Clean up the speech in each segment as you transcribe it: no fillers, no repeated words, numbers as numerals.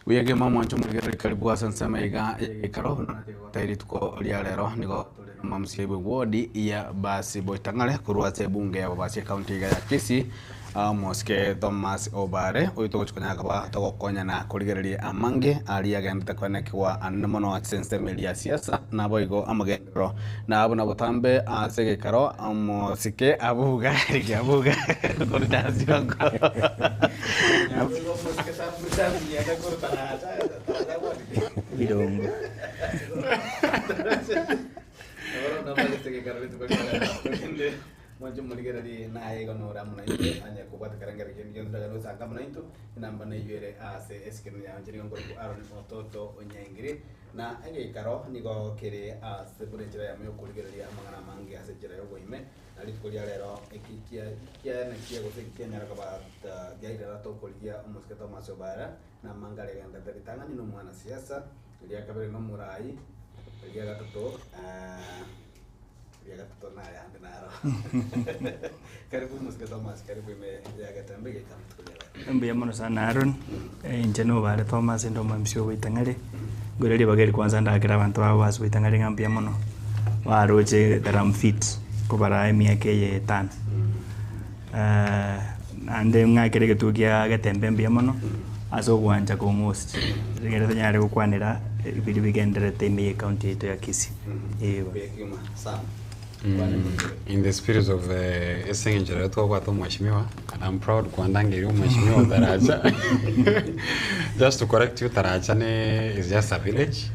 Buya kegima omwancho omorigereria karibu ase ensemo iga y'egekaro buna nachia gotebia rituko ria rero nigo tore nomomca bwe ward ya Basi Boitang'are korwa ase ebunge ya Bobasi ecounty iga ya Kisii omosike Thomas Obare oyio togochi konya koba togokonyana korigereria amange aria agendete koenekigwa anene mono ase ensemo eria ya siasa naboigo amagenderero na buna botambe ase egekaro omosike abuga rigia abuga korwa Nyansiongo. Birongo. Mwanche morigererie naye igo nore amo naintwe, anye kobwata ekerengererio kende gionsi ndagende gosanka amo naintwe, enamba neyio ere ase esikrini yao. Inche nigo nkorokwa Aaron Ototo Onyaingiri, na egeikaro nigo kere ase buna enchera yamo y'okorigereria amang'ana amange ase enchera y'oboime, na rituko ria rero eki kia kiane kia gose eki kianyara koba kiairera tokorigia omosike Thomas Obara, na amange aria agenderete ritang'ani na omwanasiasa, eria kabere na omorai, eria gatato. Riagatato nayande naro. Karibu omosike Thomas, karibu ime ya Getembe geika rituko ria rero. Mbuya mono sana Aaron, inche nobare Thomas inde omo-MC o Boitang'are, nkore ribaga eri kwanza ndakere abanto babo ase Boitang'are ng'a mbuya mono, baroche that I'm fit kobaraa emiaka eye etano. Naende ng'akere egetuo kia Getembe mbuya mono, ase ogwancha kong'ost, egere tonyare gokwanera biria bigendererete ime ye county yaito ya Kisii, eeh. Mbuya kegima sana. In the spirit of ase eng'encho rero twabwate omweshimiwa and I'm proud kwandangeria omweshimiwa Taracha just to correct you Taracha ne is just a village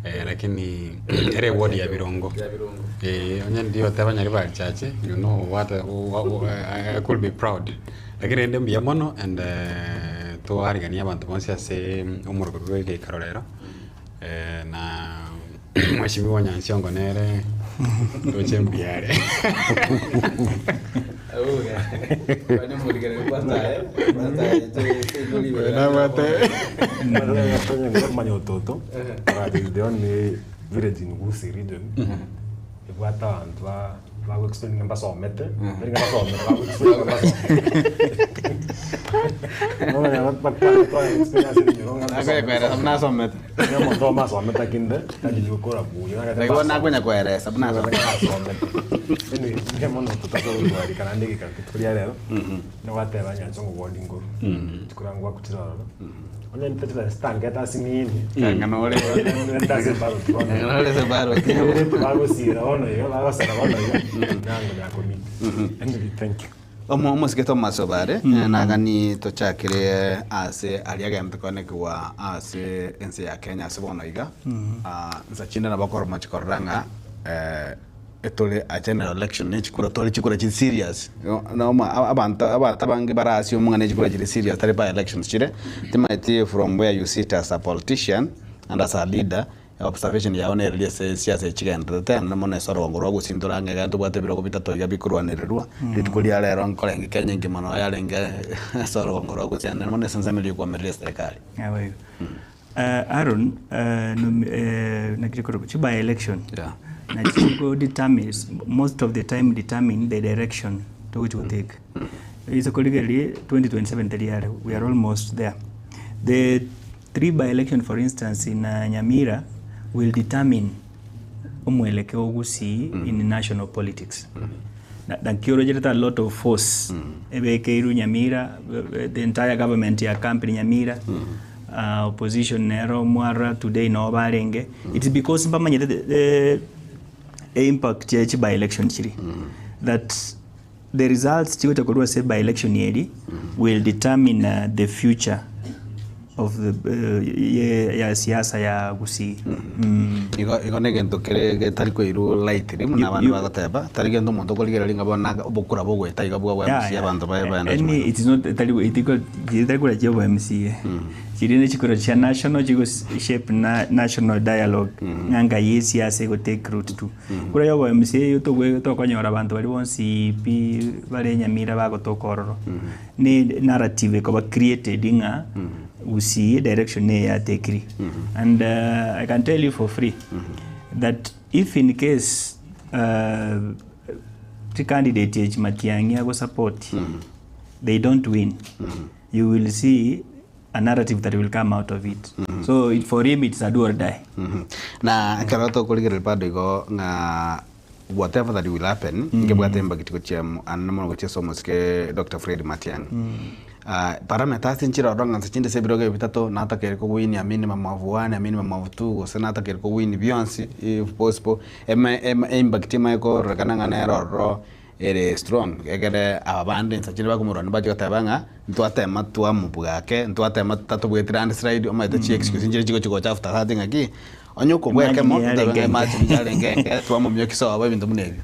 eh, lakini ere ward ya Birongo Ya Birongo. eh, onye ndiyo oteba Nyaribari Chache you know what I, I could be proud lakini rende mbuya mono and eh, twarigania abanto bonsi ase omoroberi bwa egeikaro rero eh, na Mheshimiwa Nyansiongo nere ndoche mbuya are. Nabwate Omanya ototo Taracha is the only village in Gusii region ebwate abanto ba bago explain ng'a mbasomete tari ng'a basomete bago explain ng'a mbasomete Bono onye bakwana twa explain ase ebinyoro ng'a Nakonya buna asomete. Onye omonto omo asomete akinde tari gokora buya Naki bono nakonya koeresa buna asomete. asomete Anyway, mbuya mono totagotwarika naende egekaro rituko ria rero nogoteba nyancha ngogodi nkoru chikura ngwakuchire ororo onye nte chitangete ase nini Ng'a nore nte ase ebaroti bono Ng'a nore ase ebaroti. bagosira bono iga bagosera bono iga nango nakomiti anyway thank you Omo omosike Thomas Obare nagani tochakire ase aria agenderete koenekigwa ase ense ya Kenya ase bono iga nsa chinde nabo okoroma chikorora ng'a etore a general election ne chikura tore chikura chiri serious abanto abanto abange bara assume ng'a ne chikura chiri serious tari by elections chire timaeti from where you sit as a politician and as a leader Observation yao nere ase esiasa echi chigendererete naende mono ase orogongo rwa gusii ntorange ekero tobwate ebirogo bitato iga bikorwanererwa, rituko ria rero nkorenge Kenya engima noyo yarenge ase orogongo rwa gusii naende mono ase ensemo eria yokoamerera eserekari. Naboigo. Aaron, naki rikorokwa chi by election Yeah. nachi chigo determine most of the time determine the direction togochi gotake. Ase korigereria 2027 teri are, we are almost there. The Three by election for instance in Nyamira will determine omwelekeo o Gusii in national politics. Na- Naki orocherete a lot of force ebekeirwe Nyamira, the entire government ya company Nyamira, ah, opposition nero mwarora today noo barenge. It's because mbamanyete the, the impact ya chi by election chiri that The results chigocha korwa ase by election eri will determine uh, the future of the uh, ye, ya siasa ya Gusii. Mm. Igo igo negento kere getari koirwa lightly buna abande You- bagoteba, tari gento omonto okorigereria ng'a bono aka obokura bogoeta iga bwa Yeah, MC yeah. abanto baye baende Any, gochia it is not tari itiko tari kura chia obo MCA. Chiri ne chikura chia national chigo shape na national dialogue ng'a ngai esiasa ego take root to. Kura ya obo MCA eyio togwe tokonyora abanto baria bonsi pi bare Nyamira bagotoka ororo. Ne narrative ekoba created ng'a Gusii direction neye yatekiri. And I can tell you for free that if in case chicandidate echi Matiang'i agosupport they don't win, you will see. a narrative that will come out of it. So it, for him it's a do or die. Na ekero tokorigereria bado igo ng'a whatever that will happen, nkebwate embagiti gochia anene mono gochia ase omosike Doctor Fred Matiang'i. Ah, parameters nchire ororo ng'a nse chinde ase ebirogo ebi bitato natakeire kowin a minimum of one, a minimum of two, gose natakeire kowin bionsi if possible, eme eme impact emanye kororekana ng'a nere ororo ere strong, ekere aba bande nse chinde bakomorwania bache goteba ng'a ntwatema twamobua ake, ntwatema tatobweti landslide, omanyete chi excuse nchire chigochi gocha after that ng'aki, onye okobua ekemo, Imagine otebe ng'a yarenge enke. imagine yarenge enke twamomiokia sobo ebinto buna ebio.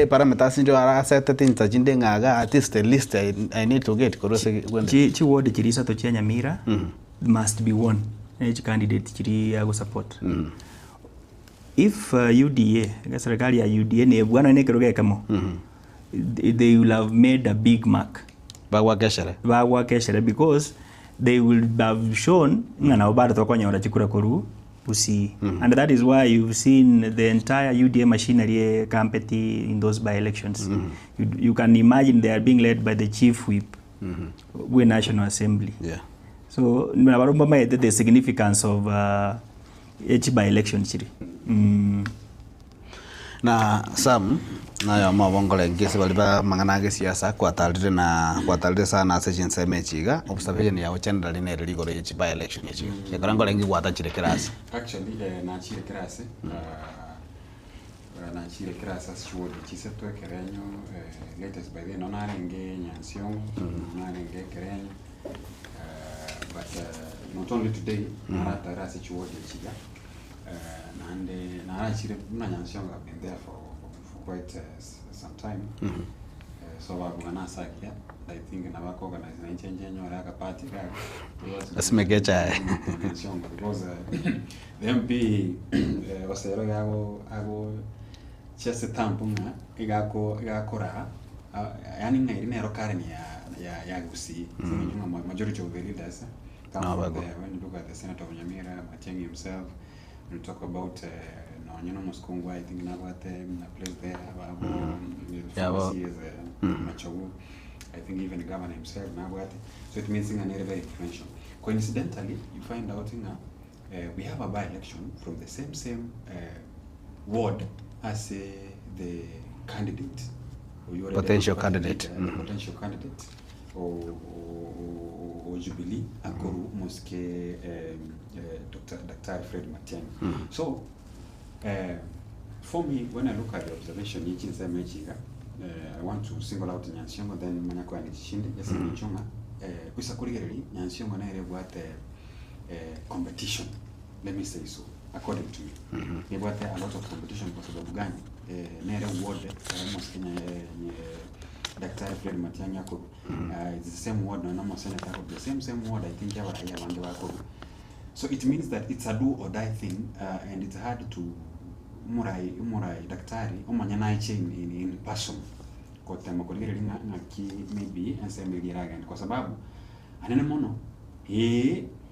Parameters nchire arasetete chinsa chinde ng'a iga at least the least I need to get korwa ase gwende. Chi chiward chiria isato chia Nyamira must be won ne chicandidate chiria agosupport. If UDA, iga serikali ya UDA nebua nonye na ekerogo ekemo, they will have made a big mark. Bagwaka eshere. Bagwaka eshere because they will have shown ng'a nabo bado tokonyora chikura korwa Gusii. And that is why you've seen the entire UDA machinery ekampeti in those by elections. You, you can imagine they are being led by the chief whip bwe National Assembly. Yeah. So nabarobwo mbamaete the significance of echi by election chiri. Na Sam, noyomo obo nkorenge ase baria ba amang'ana a gesiasa, kwatarire na kwatarire sana ase chinsemo echi iga, observation yao generally nere rigoro ye chi by election echi iga. Ekero nkorenge gwatachire kera ase. Actually eh, nachire kera ase ah, nachire kera ase ase chiwodi chisetwe ekerenyo eh, latest by then nonya narenge Nyansiongo, narenge ekerenyo but not only today, naratare ase chiwodi echi iga. Naende narachire buna Nyansiongo have been there for, for quite some time. So babuga nase akia, I think nabo ako organize na inche nche nyore akapati iga Asimeke echae. Nyansiongo because the MP Osero iga ago ago chia stamp ng'a iga ako iga akoraa yaani ng'a eri nero Karen ya ya ya Gusii ase eng'encho ng'a majority of the leaders come No, from bago. there. When you look at the senator of Nyamira, Matiang'i himself, when you talk about nonye na Omosikongwa, I think nabwate a place there, abo the Yeah, former bo- CS Machogu, I think even the governor himself nabwate. So it means ng'a nere very influential. Coincidentally, you find out ng'a we have a by-election from the same same ward as the candidate oyo already Potential party candidate. leader, the potential candidate o, o, o, o Jubilee akoru mosike Dr. Daktari Fred Matiang'i. So for me when I look at the observation yichinsemo echiga I want to single out Nyansiongo then manya koyana chishinde ase eng'encho ng'a kwisa korigereria Nyansiongo nere ebwate competition let me say so according to me nebwate a lot of competition kwa sababu gani nere ward mosike Daktari Fred Matiang'i akoru it's the same ward no mo senator akoru the same same ward I think yabaraiya abande bakoru so it means that it's a do or die thing and it's hard to umurai umurai daktari omanya naiche in person kotema korigereria ng'a ng'aki maybe ensemo eria eragende kwa sababu anene mono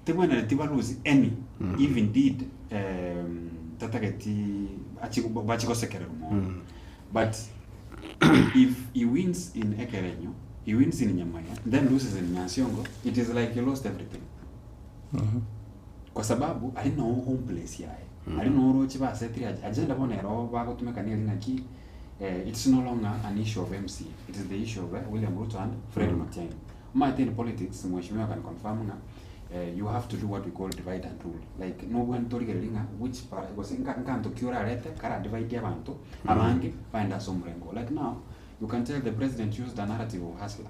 tebwenereti balose any if indeed tatageti achi bachigosekerera mono but if he wins in Ekerenyo he wins in Nyamaya then loses in Nyansiongo it is like he lost everything kwa sababu ari no home place yaye ari no rochi basetire agenda bono ero bagotumeka neri ng'aki it's no longer an issue of MC it is the issue of William Ruto and Fred Matiang'i Maite in politics mheshimiwa can confirm ng'a you have to do what we call divide and rule like nobwen torigereria ng'a which para gose nkanto ki orarete kara divide abanto abange baenda ase omorengo like now you can tell the president used a narrative of hustler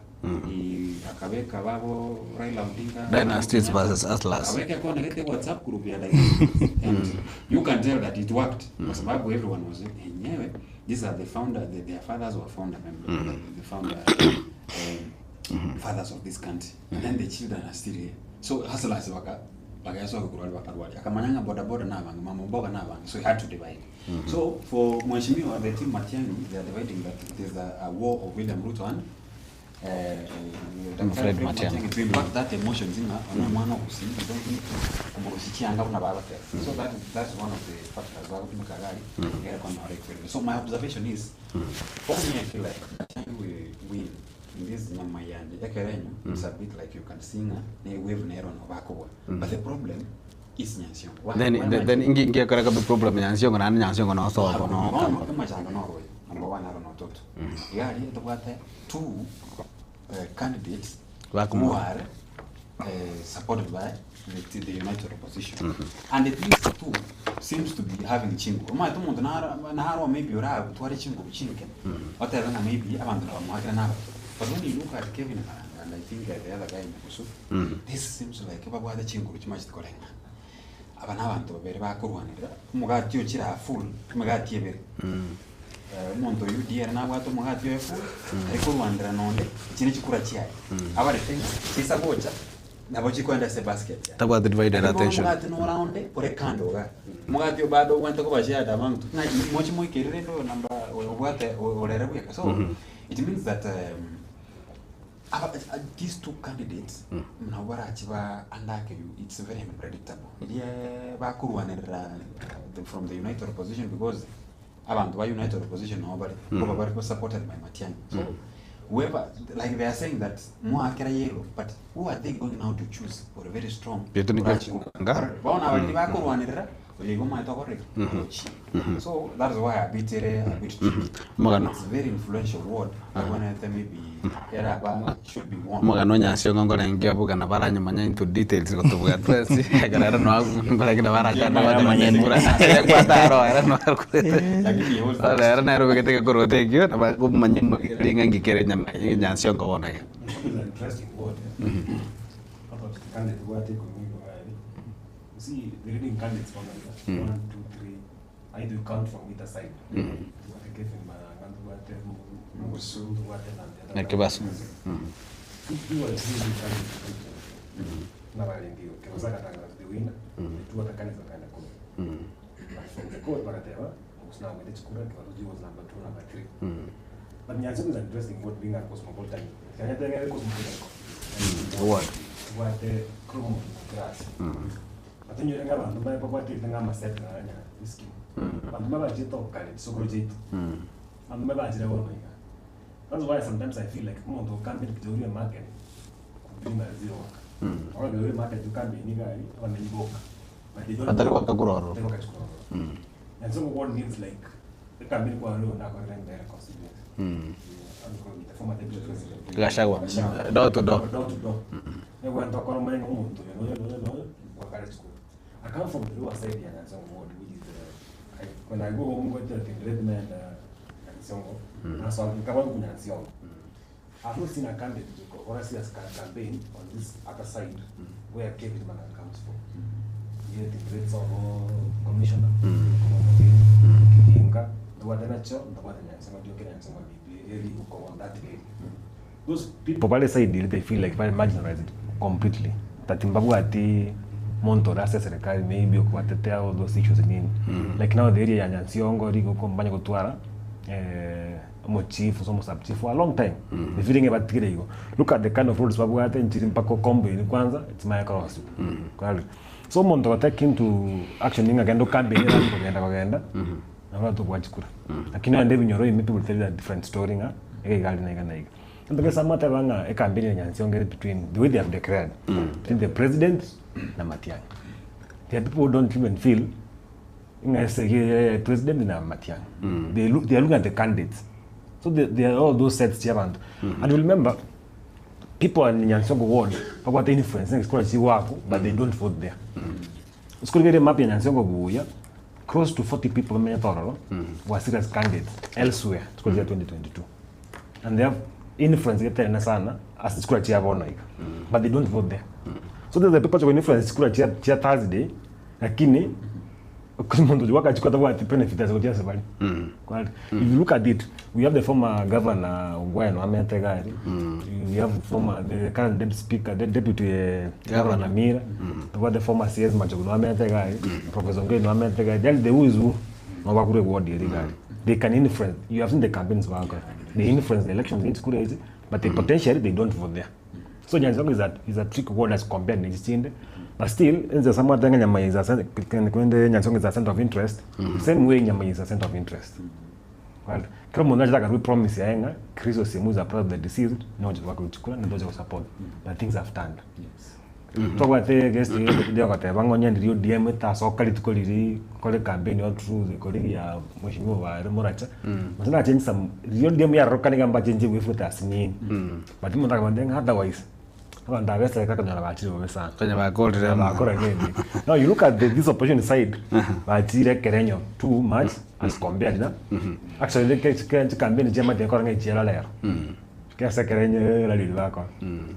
akabeka babo Raila Odinga Dynasties versus hustlers. akaweka kona gete WhatsApp group ya dynasties and you can tell that it worked kwa sababu everyone was enyewe these are the founder their fathers were founder members the founder fathers of this country and then the children are still here so hustlers waka bakayasoka kurwali bakarwali akamanyanga boda boda na abange mama mboga na abange so he had to divide so for mheshimiwa the team Matiang'i they are dividing that it is a war of William Ruto and Dr. Fred Fred Matiang'i. Matiang'i to impact that emotions in ono mwana okusi you don't need to kumurusichianga buna babatera so that's one of the factors bagotumika gari era kwa so my observation is for me I feel like Matiang'i will win In this Nyamai and Ekerenyo, it's a bit like you can see ng'a ne wave nero nabo bakobua. But the problem is Nyansiongo. Why- Then why am then I then inki nkiekora kobe problem Nyansiongo naende Nyansiongo nosobo no Bono emachando noro oyo, number one aro nototo. Iga aria tobwate two candidates who Bakomoa. are supported by the, the united opposition. And these two seems to be having chinguru. Omanyete omonto naro naro maybe oratware chinguru chinke, otebe ng'a maybe abanto nabamoakera nabato. But when you look at Kevin Karanga and I think the other guy Nyakusu, this seems like babwate chinguru chimachete koreng'ana. Aba na abanto babere bakorwanerera, omogati ochire aa full, emegati ebere. Omonto oyio UDA ere nabwate omogati oye full, tari korwanera nonde, echi ne chikura chiaye. Abarete ng'a chinsa gocha, nabo chikoenda ase ebasket yaye. Tabwati divided Lakini bono attention. omogati nore onde ore kando igaa, omogati oyo bado obwenerete koba shared among two, ng'a moche moikerere rende oyo number oyo obwate orere bweka. So, it means that aba these two candidates nabo barache ba andake you it's very unpredictable. Riria bakorwanerera from the united opposition because abanto ba united opposition nabo bare nkoba bare supported by Matiang'i. So whoever like they are saying that mwakera yellow but who are they going now to choose for a very strong Binto nibio orache ko- nga. Bono abaria bakorwanerera oyo igo omanyete okorire ki? Ogochia. So that is why a bit ere a bit tricky. Omogano. It's very influential ward ebwenerete maybe eraba should be won. Omogano o Nyansiongo nkorenge abugana baranyomanya into details gotobua twensi ekero ere noa nkorenge nabo arachande Baramanyene. kura kwata aro ere noa akorete. Lakini he was Bono ere nere obegete gekorota ekio nabo akomanya ring'ana ng'iki ere nyama Nyansiongo bono iga. Is an interesting word. Eh? Out of the candidate who are taking me, you see, the leading candidates one, one, two, three. I do count from either side. Tuwate Kevin Maranga, tuwate Mugusu, tuwate Nandera. Na Kibaso. If you are leading candidates, nabaringi Kibasa katanga the winner, the two other candidates wakaenda court. But from the court wakateba, Mugusu na wende chikura, Kibaso was number two, number three. But Nyansiongo is an interesting word being a cosmopolitan. Kanya tena cosmopolitan. Word. Tuwate Kromo class. Batinyore ng'abanto mbaye babwatete ng'amasete nanya iskimu. Bantu babachete okare chisokoro chiaito. Bantu babachire bono iga. That's why sometimes I feel like omonto okambire Kitoria market kupima zero work. Oro Kitoria market okambire niga ari abamenyi boka. But they don't Batari gwaka kura ororo. Batari gwaka chikura ororo. And so what means like ekambire kwa rero nakorera mbere constituency. Yeah, I'm the former deputy president. Gachagua. Gachagua. Door to door. Door to door. Negwa ntokora omanye omonto oyo noyo noyo noyo gwakare chikura. I come from the lower side ya Nyansiongo ward, which is the, I, when I go home, go to the Red Man, Nyansiongo, mm. so I'm coming to Nyansiongo. I've not seen a candidate to go or a serious campaign on this other side where Kevin Manan comes from. Here the great Sobo commissioner, Kihinga, the Wadanacho, the Wadanyansiongo, the Nyansiongo, the uko on that area. Those people pale side they feel like very marginalized completely. That mbabwati monto rasa serikali maybe okubatetea all those issues nini. Like now the area ya Nyansiongo rigo kombanya gotwara eh omo chief omo sub chief for a long time. The feeling ebatigire igo. Look at the kind of roads babwate nchiri mpaka kombo ini kwanza it's my cross. Kwali. So omonto gotake into action ninga genda campaign era kugenda kugenda. Nabwo tobwachikura. Lakini ande binyoro ime people tell a different story nga ega igali na iga na iga. Ndogesa mate banga ekambini ya Nyansiongo ere between the way they have declared between the president na Matiang'i. There are people who don't even feel nga se president na Matiang'i. They look they are looking at the candidates. So they, they are all those sets chiabantu. And you remember people in Nyansiongo ward bakwata influence ngesikora chiwako but they don't vote there. Sikurigere map ya Nyansiongo buya close to 40 people bamenye tororo were serious candidates elsewhere sikurigere 2022 and they have influence getene sana as sikura chia bono iga but they don't vote there so there's the people who influence sikura chia chia Thursday lakini muntu wakachukua tabwati benefit as kutia sabali Kwali. If you look at it we have the former governor Ongwae Amete Gari we have former the current deputy speaker the deputy governor Mira we have the former CS Machogu Amete Gari Professor Ongwae Amete Gari then the who is who no bakure ward eri gari they can influence you have seen the campaigns wako they influence the elections in school age but they potentially they don't vote there so Nyansiongo is a is a trick ward as compared na Chinde but still enze somewhat tanga nyama is a kwende Nyansiongo is a center of interest same way nyama is a center of interest. Kera omonto nachete akarua epromise yaye ng'a Chris Osiemo is a brother of the deceased, nogocha goaka chikura na ntoche gosupport. But things have turned. Ntobwate guest yogoteba ng'a onye ndiri ODM etasoka rituko riria kore campaign all through the kore ya mweshimiwa Obare Moracha, gose nachange some riria ODM yarorokana iga mbachenche goefuata asinini. But omonto akabantebia ng'a otherwise, abanto aba esere bakonyora bachire bobe sana. Konya bakorire ama. Bakora nini. Now you look at the, this opposition side, bachire ekerenyo too much as compared na actually chicampaign chiamate nkora ng'a echiera rero. Kera ekerenyo erariri bakora.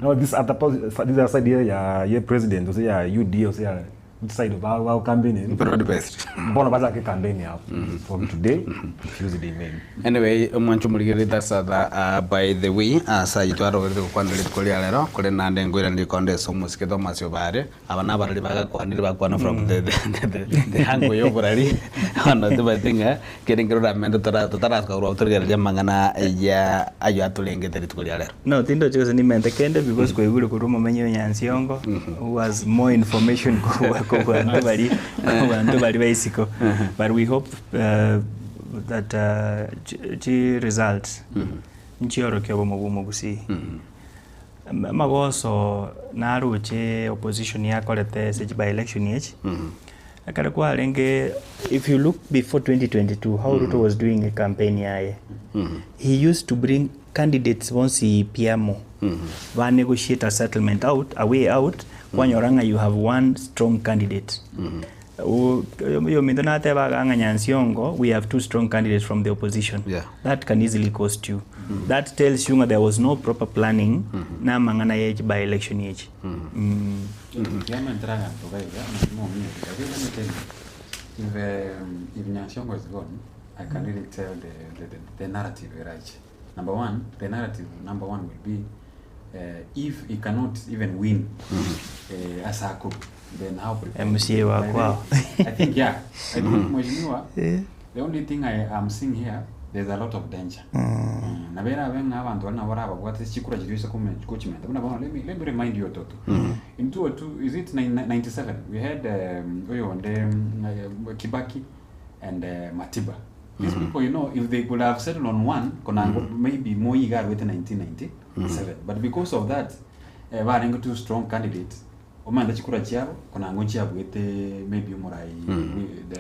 Now this other this other side ya ya president gose ya UDA gose ya which side ba ba campaign Broad based. bono bachake campaign yabo from today Tuesday maybe. Anyway, omwancho omorigereria that's the, by the way, ase ayio twarogeretie gokwana rituko ria rero, korende naende nkoirana rikonde ase omosike Thomas Obare, Aba nabarori bagakwanire bakwana from the, the, the, the angle ya oborari bono tobate ng'a kere nkere oramente tora totarasuka korwa abwo torigereria amang'ana ya aywo atorengete rituko ria rero. No, tindochi gose nimente kende because kwaigure korwa omomenyi o Nyansiongo who has more information kobua kobua abanto baria kobua abanto baria ba isiko. But we hope that chi chi results nchiorokia obomo bwa omogusii. Amagoso naroche opposition yakorete ase chi by election echi, ekero kwarenge if you look before 2022 how Ruto was doing a campaign yaye, he used to bring candidates bonsi pi amo, ba negotiate a settlement out, a way out, kwanyora ng'a you have one strong candidate. Oyominto nateba iga ng'a Nyansiongo we have two strong candidates from the opposition. Yeah. That can easily cost you. That tells you ng'a there was no proper planning na amang'ana ye by election echi. Mm. Kiamentera aganto iga iga, mosimo ominyo iga, let me tell you, if, um, if Nyansiongo is gone, I can really tell the, the, the, the narrative eraiche. Number one, the narrative number one will be uh, if he cannot even win uh, Asako, then how prepared? MCA wa By then, kwao. I think yeah. I think mheshimiwa, the only thing I am seeing here, there's a lot of danger. Mm. Na bera abe ng'a abantu bari nabo barababwate chikura chiria ase kome- kochimenta. Buna bono, let me, let me remind you Toto. In 202, is it 97? We had oyo onde Kibaki and Matiba. These people, you know, if they could have settled on one, konango maybe Moi iga arwete 1997. But because of that, eh, barenge two strong candidates, omanyete chikura chiabo, konango nchiabuete maybe omorai.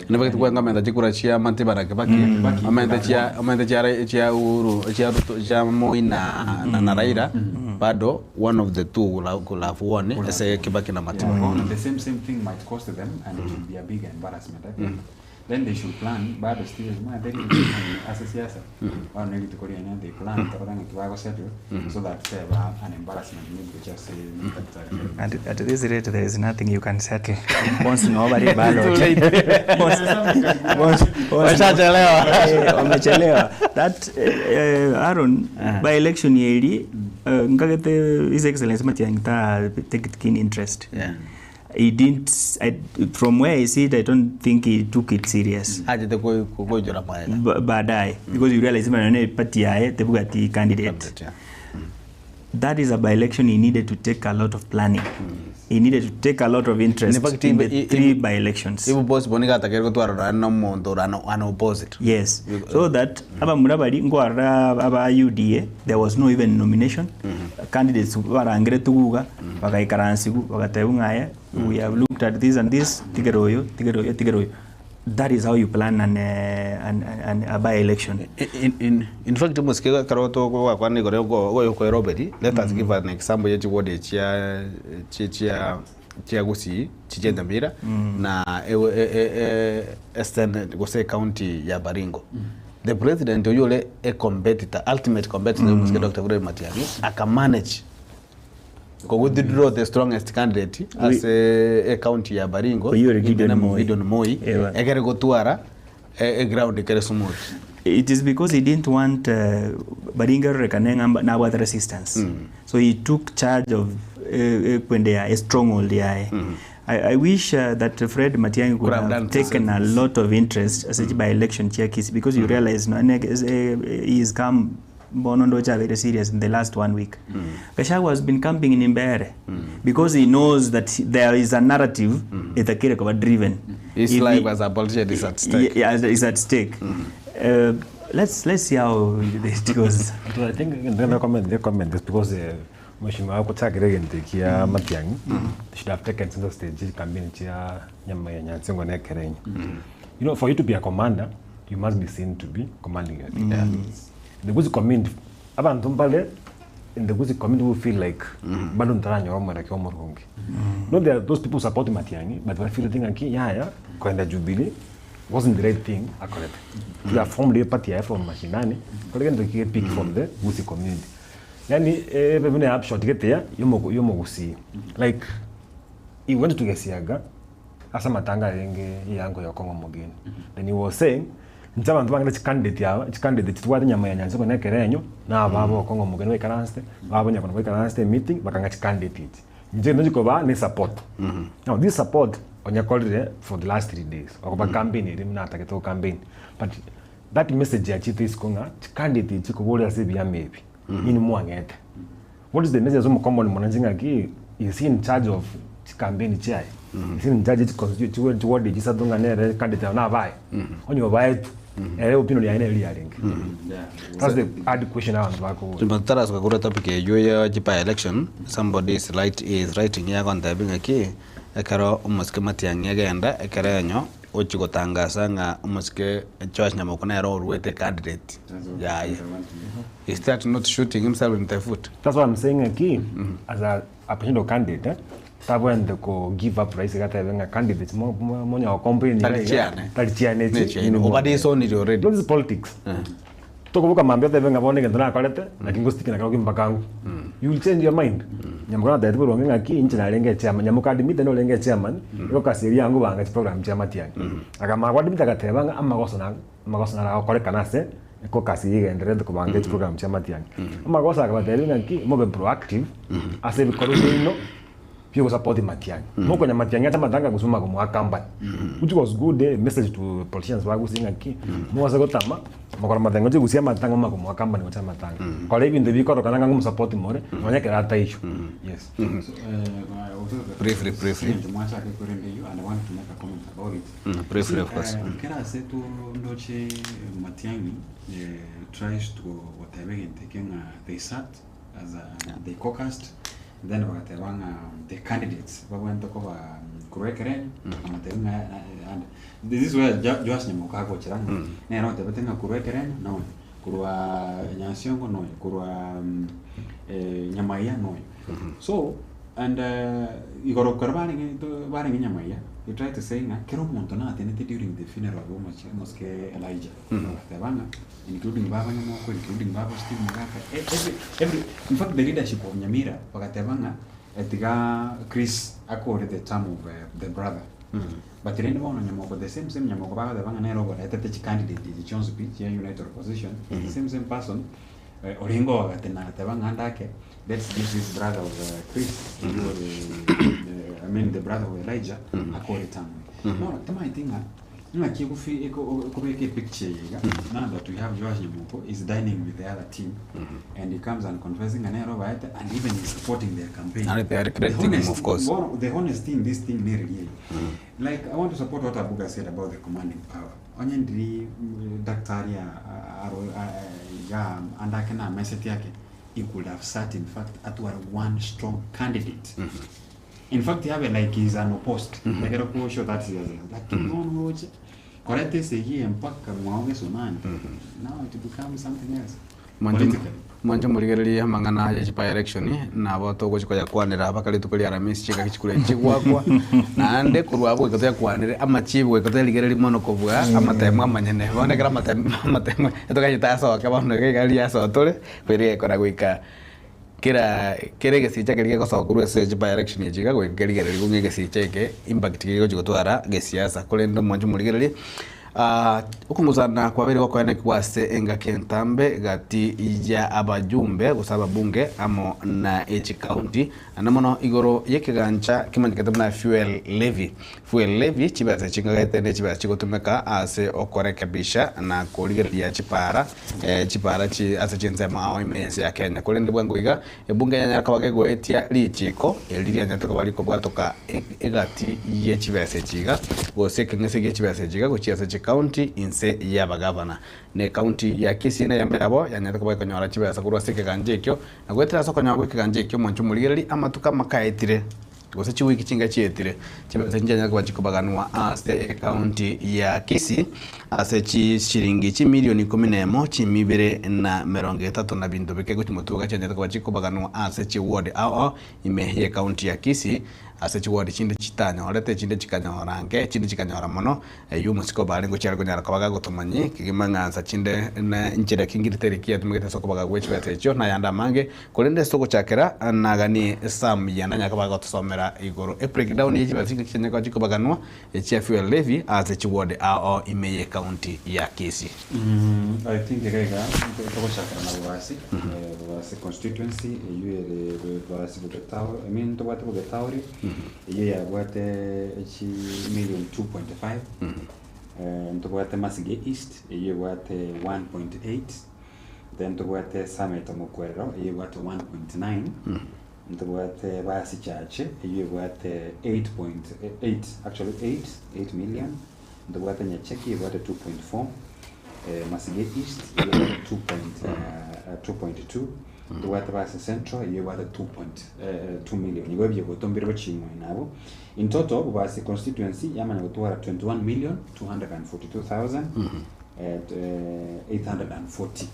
Nabagete kwanga omanyete chikura chia Matiba na Kibaki, Kibaki. omanyete chia omanyete chia Rai- chia Uhuru chia Ruto chia Moi na na, na Raila bado one of the two will have, could have won ase Kibaki na Matiba. Yeah, bono the same same thing might cost them and it will be a big embarrassment. I think. Then they should plan bado still omanyete rituko riane ase siasa bono ne rituko riane they plan torore ng'aki bagosettle so that teba an embarrassment maybe gochia ase daktari At, at this rate there is nothing you can settle. Bonsi no bari ballot. Bonsi- bonsi- bonsi- Washachelewa. Eh, wamechelewa. That Aaron by election yeri nkagete His Excellency Matiang'i ta take it keen interest. Yeah. He didn't I, from where I sit I don't think he took it serious. Achete koichora maega. Baadaye because you realize manene party yaye tebugati candidate. Yeah. That is a by election he needed to take a lot of planning. He needed to take a lot of interest In fact, in the three by elections. Ibu boss boni gatakeire gotwarora na omonto ore an opposite. Yes. So that abamura bari nkwarora aba UDA there was no even nomination. Candidates barangire tuguga bagaikaransigwa bagatebiwa ng'a aye we have looked at this and this tigera oyo tigera oyo tigera oyo. That is how you plan an, an, an, a by election. In, in, in fact omosike ekero togokwana igoro oyo kwa Robert, let us give an example ye chiward chia chia chia chia Gusii chichia Nyamira na e, e, e, Eastern gose county ya Baringo. The president oyio ore a competitor, ultimate competitor omosike Dr. Fred Matiang'i akamanage ko withdraw the strongest candidate ase ecounty ya Baringo Oyio ore Gideon Moi. Gideon Moi Ewa. ekere gotwara eground ekere smooth. It is because he didn't want Baringo erorekane ng'a nabwate resistance. So he took charge of ekwende yaye, stronghold yaye. I wish that Fred Matiang'i could Could have have done taken a lot of interest ase chi by election chia Kisii because you realize no, he is come bono ndoche abeire serious in the last one week. Gachagua has been camping in Mbeere because he knows that there is a narrative etakire koba driven. His If life he as a politician is at stake. Yeah, is at stake. Let's, let's see how it goes. So I think ngenda comment the comment is because mheshimiwa agochakera egento ekia Matiang'i should have taken center stage campaign chia nyama ya Nyansiongo na Ekerenyo. You know, for you to be a commander, you must be seen to be commanding your team. The Gusii community, abantu mbale in the Gusii community will feel like bado ntaranyora omwereke omorungi. No, there are those people support Matiang'i, but they feel thinking yaya kwenda Jubilee wasn't the right thing akorete. To have formed a party yaye from mashinani, kore gento kige pick from the Gusii community. Yani eh bene upshot geteya yomo yomo Gusii. Like he went to Gesiaga ase amatanga arenge yango ya Kongo Mogeni. Then he was saying nche abanto bangire chicandidate aba chicandidate chitwate nyama ya Nyansiongo na Ekerenyo na ababo Kongo Mogeni baikaranste babo Nyakono baikaranste meeting bakanga chicandidate echi. Inche gento chikoba ne support. Now this support onyekorire for the last 3 days okoba campaign ere buna atagete go campaign but that message yachete isiko ng'a chicandidate echi koboria ase ebiama ebi inwe mwang'ete. What is the message ase omokomboni monanchi ng'aki is he in charge of chicampaign chiaye? Is he in charge chiward echi isato ng'a nere candidate abo nabaye? Onye obaetwe ere opinion yaye nere riarenge. That's the hard question abanto bakobora. Nyuma totarasoka korwa etopic eywo ya by election, somebody is, write, is writing here agontebia ng'aki, ekero omosike Matiang'i agenda ekerenyo ochia gotangasa ng'a omosike Joash Nyamoko nere oruete candidate yaye. Is that not shooting himself in the foot? That's why I'm saying ng'aki as a presidential candidate eh, tabwenerete ko give up rahisi gatebe ng'a candidates monya go complain Tari chiane. tari chiane echi Nechiaino. Obade isonire already. This is politics. Tokoboka mambia otebe ng'a bono egento nakorete naki ngostikina kero mpaka ngwe. You will change your mind. Nyamoka natebete boronge ng'aki inche narenge echairman Nyamoka admit norenge echairman igo kasi eria yango banga chiprogram chia Matiang'i. Akamanya kwa admit agateba ng'a amagoso na amagoso naragokorekana ase ekokasi igendererete kobanga echiprogram chia Matiang'i. Amagoso akabatebia ng'aki mobe proactive ase ebikorwa biaino biogosupport Matiang'i. Mokonya Matiang'i ase amatanga gosuma komoa company. Which was good eh, message to politicians bagusie ng'aki mobase gotama mokora Matiang'i gochia gusia amatanga moma komoa company gocha amatanga. Kora ebinto bikorokana ng'a ngomosupport more nonya ekero ataiswe. Yes. So, Briefly, briefly. Mwachake korende you and I want to make a comment about it. Briefly, of course. Kera ase tu ndoche Matiang'i tries to goteba egento eke ng'a they sat as a, they caucused then bagateba ng'a the candidates babwenerete koba korwa Ekerenyo bakamotebi ng'a and this is where Joash Nyamoka agochera ng'a nere otebete ng'a korwa Ekerenyo noyo, korwa Nyansiongo noyo, korwa Nyamaiya noyo. So and igoro ekero barenge barenge Nyamaiya he tried to say ng'a kera omonto natenete during the funeral bwa omochie omosike Elijah agateba ng'a including baba Nyamoko, including baba Steve Mogaka, every, in fact the leadership of Nyamira bagateba ng'a tiga Chris akore the term of the brother. But rende bono Nyamoko, the same same Nyamoko bagateba ng'a nere oboretete chicandidate echi chionsi pi chia United Opposition, is the same same person orenge oagate na agateba ng'a ndake let's give this brother of Chris the, I mean the brother of Elijah akore term. Bono tomaeti ng'a ng'aki egofi ekobeka epicture eye iga now that we have Joash Nyamoko is dining with the other team and he comes and confessing ng'a nere obaete and even is supporting their campaign. And they are The crediting him, honest, of course. bono, the honest thing this thing nere riayi. Like I want to support what Abuga said about the commanding power. Onye ndiri daktari iga andake na meseti yake he could have sat in fact atware one strong candidate. In fact have like he's an opposed. Ekero ko show that he has lakini no roche korete segi mpaka mwaoge sonani. Now it becomes something else. Politically. Mwanche morigereria amang'ana ya chipa election nabo togochi koyakwanera mpaka rituko ria Alhamisi chingaki chikure chigwakwa naende korwa abwo goika toyakwanere amachibu goika toyarigereria mono kobua amatemo amanyene bono ekero amatemo amatemo etokanyete asoke bono iga iga riria asoa tore kweri gekora goika kera kera egesicha keria gegosoka korwa ase chipa election echi iga goika kerigereria ng'a egesicha eke impact kegochi gotwara gesiasa korende mwanche morigererie okong'usana kwabere gokoenekwa ase engaki entambe gati ya abajumbe gose ababunge amo na echi county ande mono igoro y'ekegancha kimanyekete buna fuel levy. Fuel levy chibesa ching'agete ne chibesa chigotumeka ase okorekebisha na korigereria chipara chipara chi ase chinsemo ao ime ense ya Kenya korende bwango iga ebunge yanyara koba kegoetia richiko eri rianyarete koba rikobwatoka egati ye chibesa echi iga gose ekeng'ese gie chibesa echi iga gochia ase. chikaunti inse y'abagavana. Na ekaunti ya Kisii neyemo yabo yanyarete koba ekonyora chibesa korwa ase ekegancha ekio, na goetera ase okonyora gw'ekegancha ekio omonche omorigereria amatuko amake aetire, gose chiwiki chinga chietire, chibesa echi nchianyare koba chikobaganwa ase ekaunti ya Kisii ase chishiringi chimilioni ikomi na emo, chimi ibere na merongo etato na binto bike gochia motuga chianyarete koba chikobaganwa ase chiward ao ao ime y'ekaunti ya Kisii ase chiward chinde chitanyorete, echinde chikanyora nke, echinde chikanyora mono. Eyio omosike obo ngochia are konyara koba gagotomanyia kegima ng'a nsa chinde na inchera ki ngiri teri ki yatumegete ase okobaga gwe chibesa echio na ayande amange, korende ase ogochakera naganie Sam Yanda anyare koba agotosomera igoro e breakdown ye chibesa chingaki chianyare koba chikobaganwa echia fuel levy ase chiward ao ime ye county ya Kisii. I think iga iga togochakera na Bobasi, Bobasi constituency eywo ere Bobasi Bogetauri, I mean tobwate Bogetauri. Eyio yabwate chi million 2.5, ntobwate Masige East eyio ebwate 1.8, then ntobwate Sameta Mokwerero eyio ebwate 1.9, ntobwate Basi Chache eyio ebwate 8.8 actually 8, 8 million, ntobwate Nyacheki ebwate 2.4, Masige East eyio ebwate 2.2, Ntobwate base Central eyio ebwate 2.2 million igo ebigoto mbire gochimwa nabo. In total Bobasi constituency yamanya gotwara 21 million 242,840.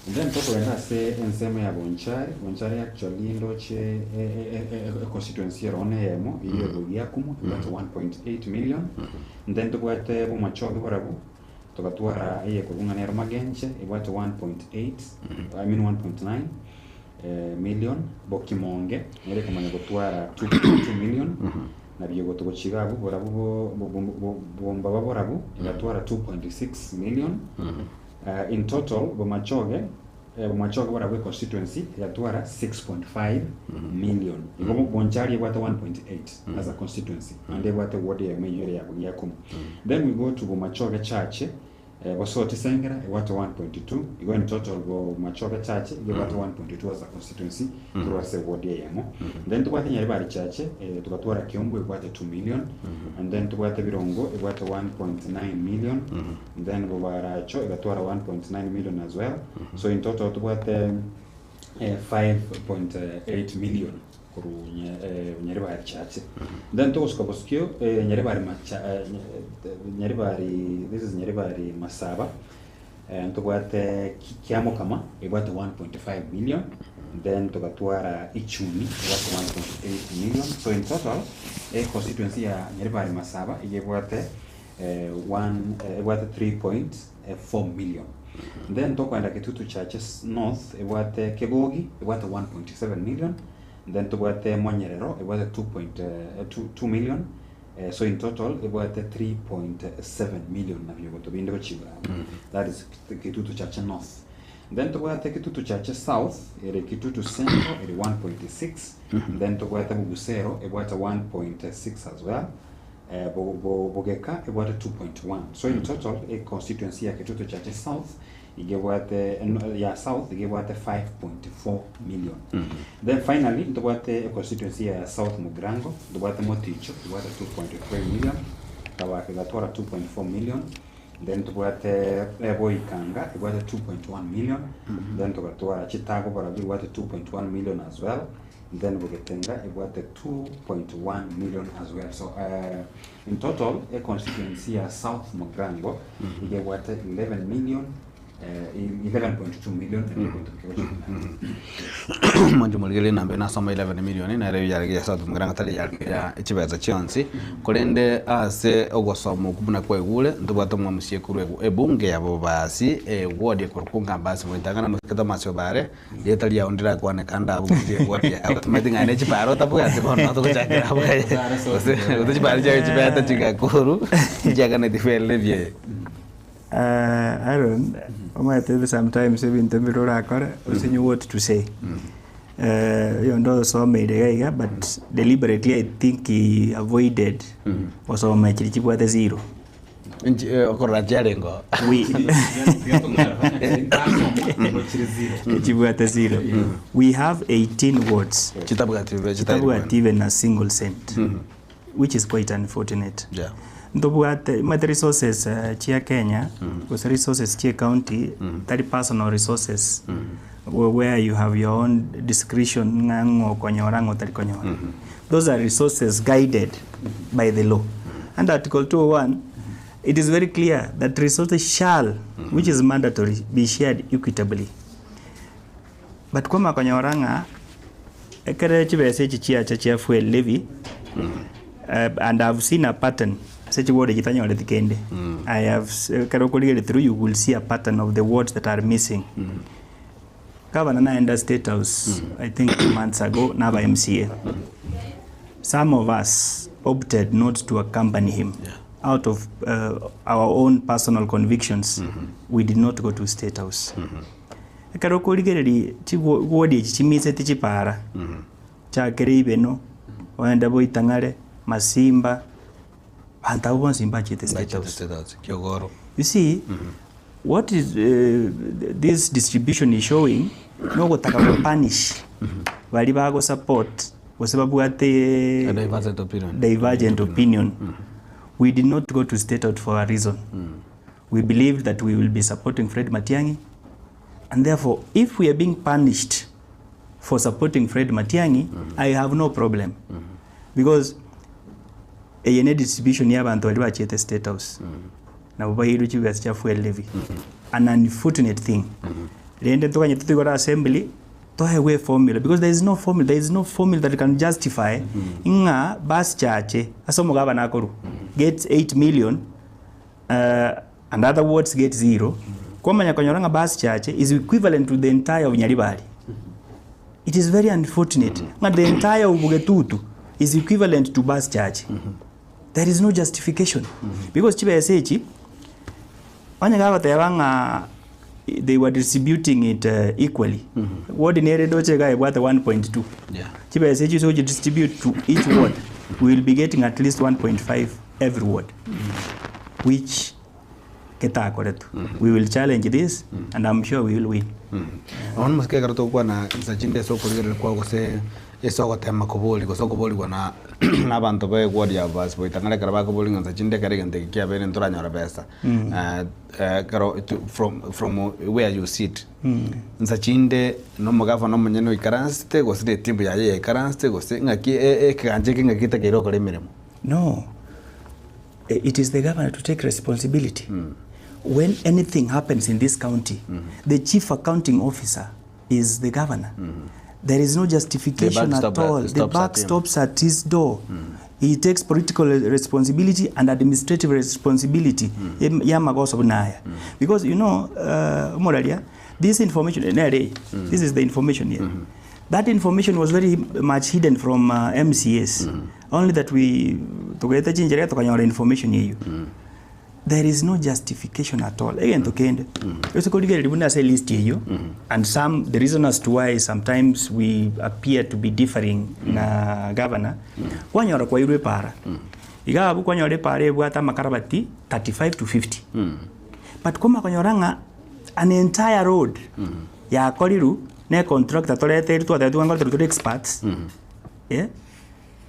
And then tokogenda ase ensemo ya Bonchari, Bonchari actually ndoche e constituency ero one eyemo eyio ya Bogiakumu ebwate 1.8 million. And then tobwate Bomachoge barabwo Togatwara eyekorwa ng'a nero magenche ebwate 1.8 I mean 1.9 million, Bokimonge nere ekomanya gotwara 2.2 million, na Biogoto gochia iga abwo borabu Bombaba borabu egatwara 2.6 million. In total Bomachoge Bomachoge borabu econstituency egatwara 6.5 million. Igo Bonchari ebwate 1.8 as a constituency naende ebwate ward eyemo eyio ere ya Boriakumu. Then we go to Bomachoge Chache, Bosoti Sengera ebwate 1.2, igo in total Bomachoge Chache igo ebwate 1.2 as a constituency korwa ase ward eyemo. Then tobwate Nyaribari Chache, togatwara Kiombu ebwate 2 million, and then tobwate Birongo ebwate 1.9 million, Then Bobaracho egatwara 1.9 million as well. So in total tobwate 5.8 million korwa Nyaribari Chache. Then togosuka bosio Nyaribari Macha Nyaribari this is Nyaribari Masaba ntobwate Kiamokama ebwate 1.5 million then togatwara Ichuni ebwate 1.8 million. So in total constituency ya Nyaribari Masaba iga ebwate one ebwate 3.4 million. Then tokoenda Kitutu Chache North ebwate Kegogi ebwate 1.7 million, then tobwate Monyerero ebwate 2.2 million, so in total ebwate 3.7 million nabio ogoto binde gochia igoro abwo. That is Kitutu Chache North. Then tobwate Kitutu Chache South ere Kitutu Central ere 1.6, then tobwate Bugusero ebwate 1.6 as well. Bogeka ebwate 2.1 so in total e constituency ya Kitutu Chache South iga ebwate ya South iga ebwate 5.4 million. Then finally ntobwate e constituency ya South Mugirango ntobwate Moticho ebwate 2.3 million, Kabaka egatwara 2.4 million, then tobwate Boikanga ebwate 2.1 million, then togatwara Chitago barabwo ebwate 2.1 million as well. Then Bogetenga ebwate 2.1 million as well. So in total e constituency ya South Mugirango iga ebwate 11 million 11.2 million Omonto omorigereria enamba eye nasoma 11 million nere eyio yarenge ya South Mugirango tari yarenge ya chibesa chionsi korende ase ogosoma okwo buna kwaigure ntobwate omwamusie korwa ebunge ya Bobasi eward ekorokwa ng'a Mbasi goetang'ana mosike Thomas Obare Rieta riao ndirakwaneka ande abwo gose riegwa riao. Tomanyeti ng'a ne chipara otabwati bono togochakera abwo aye. Gose gose chipara chiaye chibete chigakoru nchiaganeti fuel levy eye. Aaron, omanyete sometimes ebinto mbire orakore osinye what to say. Oyonde osomeire iga iga but deliberately I think he avoided gosoma chiria chibwate zero. Inche eh, okorora chiarenge oo. We chibwate zero. We have 18 wards Chitabwati chitabwati even a single cent which is quite unfortunate. Yeah. Ntobwate omanyete resources chia Kenya gose resources chia ecounty tari personal resources where you have your own discretion ng'a ng'o okonyora ng'o otari konyora. Those are resources guided by the law. Under article 201 it is very clear that resources shall which is mandatory be shared equitably. But kwamanya konyora ng'a ekere chibesa echi chiacha chia fuel levy and I've seen a pattern ase chiward echi tanyoreti kende, I have ekero okorigereria through you will see a pattern of the wards that are missing. Gavana naenda state house I think 2 months ago na aba MCA. Some of us opted not to accompany him out of our own personal convictions, we did not go to state house. Ekero okorigereria chigwodi echi chimiseti chipara, chakere ibeno, ogende boitang'are, masimba, abanto abwo bonsi mbachete state house. State House, Kiogoro. You see, what is this distribution is showing, nogotaka gopunish baria bagosupport gose babwate A divergent opinion. Divergent opinion. We did not go to state house for a reason. We believed that we will be supporting Fred Matiang'i, and therefore, if we are being punished for supporting Fred Matiang'i, I have no problem. Because eye ne distribution ya abanto baria bachiete state house. Nabo bairwe chibesa chia fuel levy. An unfortunate thing. Rende toganyete toigore assembly toegwe formula because there is no formula there is no formula that can justify ng'a bus chache ase omogabana akorwa gets 8 million and other wards get zero. Kwamanya konyora ng'a bus chache is equivalent to the entire of Nyaribari. It is very unfortunate ng'a the entire of Bogetutu is equivalent to bus chache. There is no justification because chibesa echi onye gagoteba ng'a they were distributing it equally, ward nere ndoche iga ebwate 1.2. Chibesa echi ase distribute to each ward, we will be getting at least 1.5 every ward, which getakoretwe. We will challenge this and I'm sure we will win. Bono mosike ekero togokwana nsa chinde ase okorigereria kwao gose ase ogotema kobori gose okoborigwa na na abanto ba eward ya Basi Boitang'are ekero bakoboria ng'a nsa chinde ekero egento eke kiabeire ntoranyora besa ekero from where you sit nsa chinde na omogavana omonyene oikaransete gose na etimu yaye yaikaransete gose ng'aki ekegancha eke ng'aki getakeire gokora emeremo. No, it is the governor to take responsibility. When anything happens in this county, the chief accounting officer is the governor. There is no justification The buck at stop all. The stops buck at him. Stops at his door. He takes political responsibility and administrative responsibility yamagoso bunaya. Because you know, Moralia, this information, nere, this is the information here. That information was very much hidden from MCAs. Only that we tugete chinjere tukanyora information yeyo. There is no justification at all. Egento kende. Ose korigereria buna ase list eyo and some the reason as to why sometimes we appear to be differing na governor kwanyora kwairwe para. Iga abu kwanyora epara ebwate amakarabati 35 to 50. But kwama konyora ng'a an entire road yakoriru ne contractor toreteri twatebetiwe ng'a turi experts. Yeah?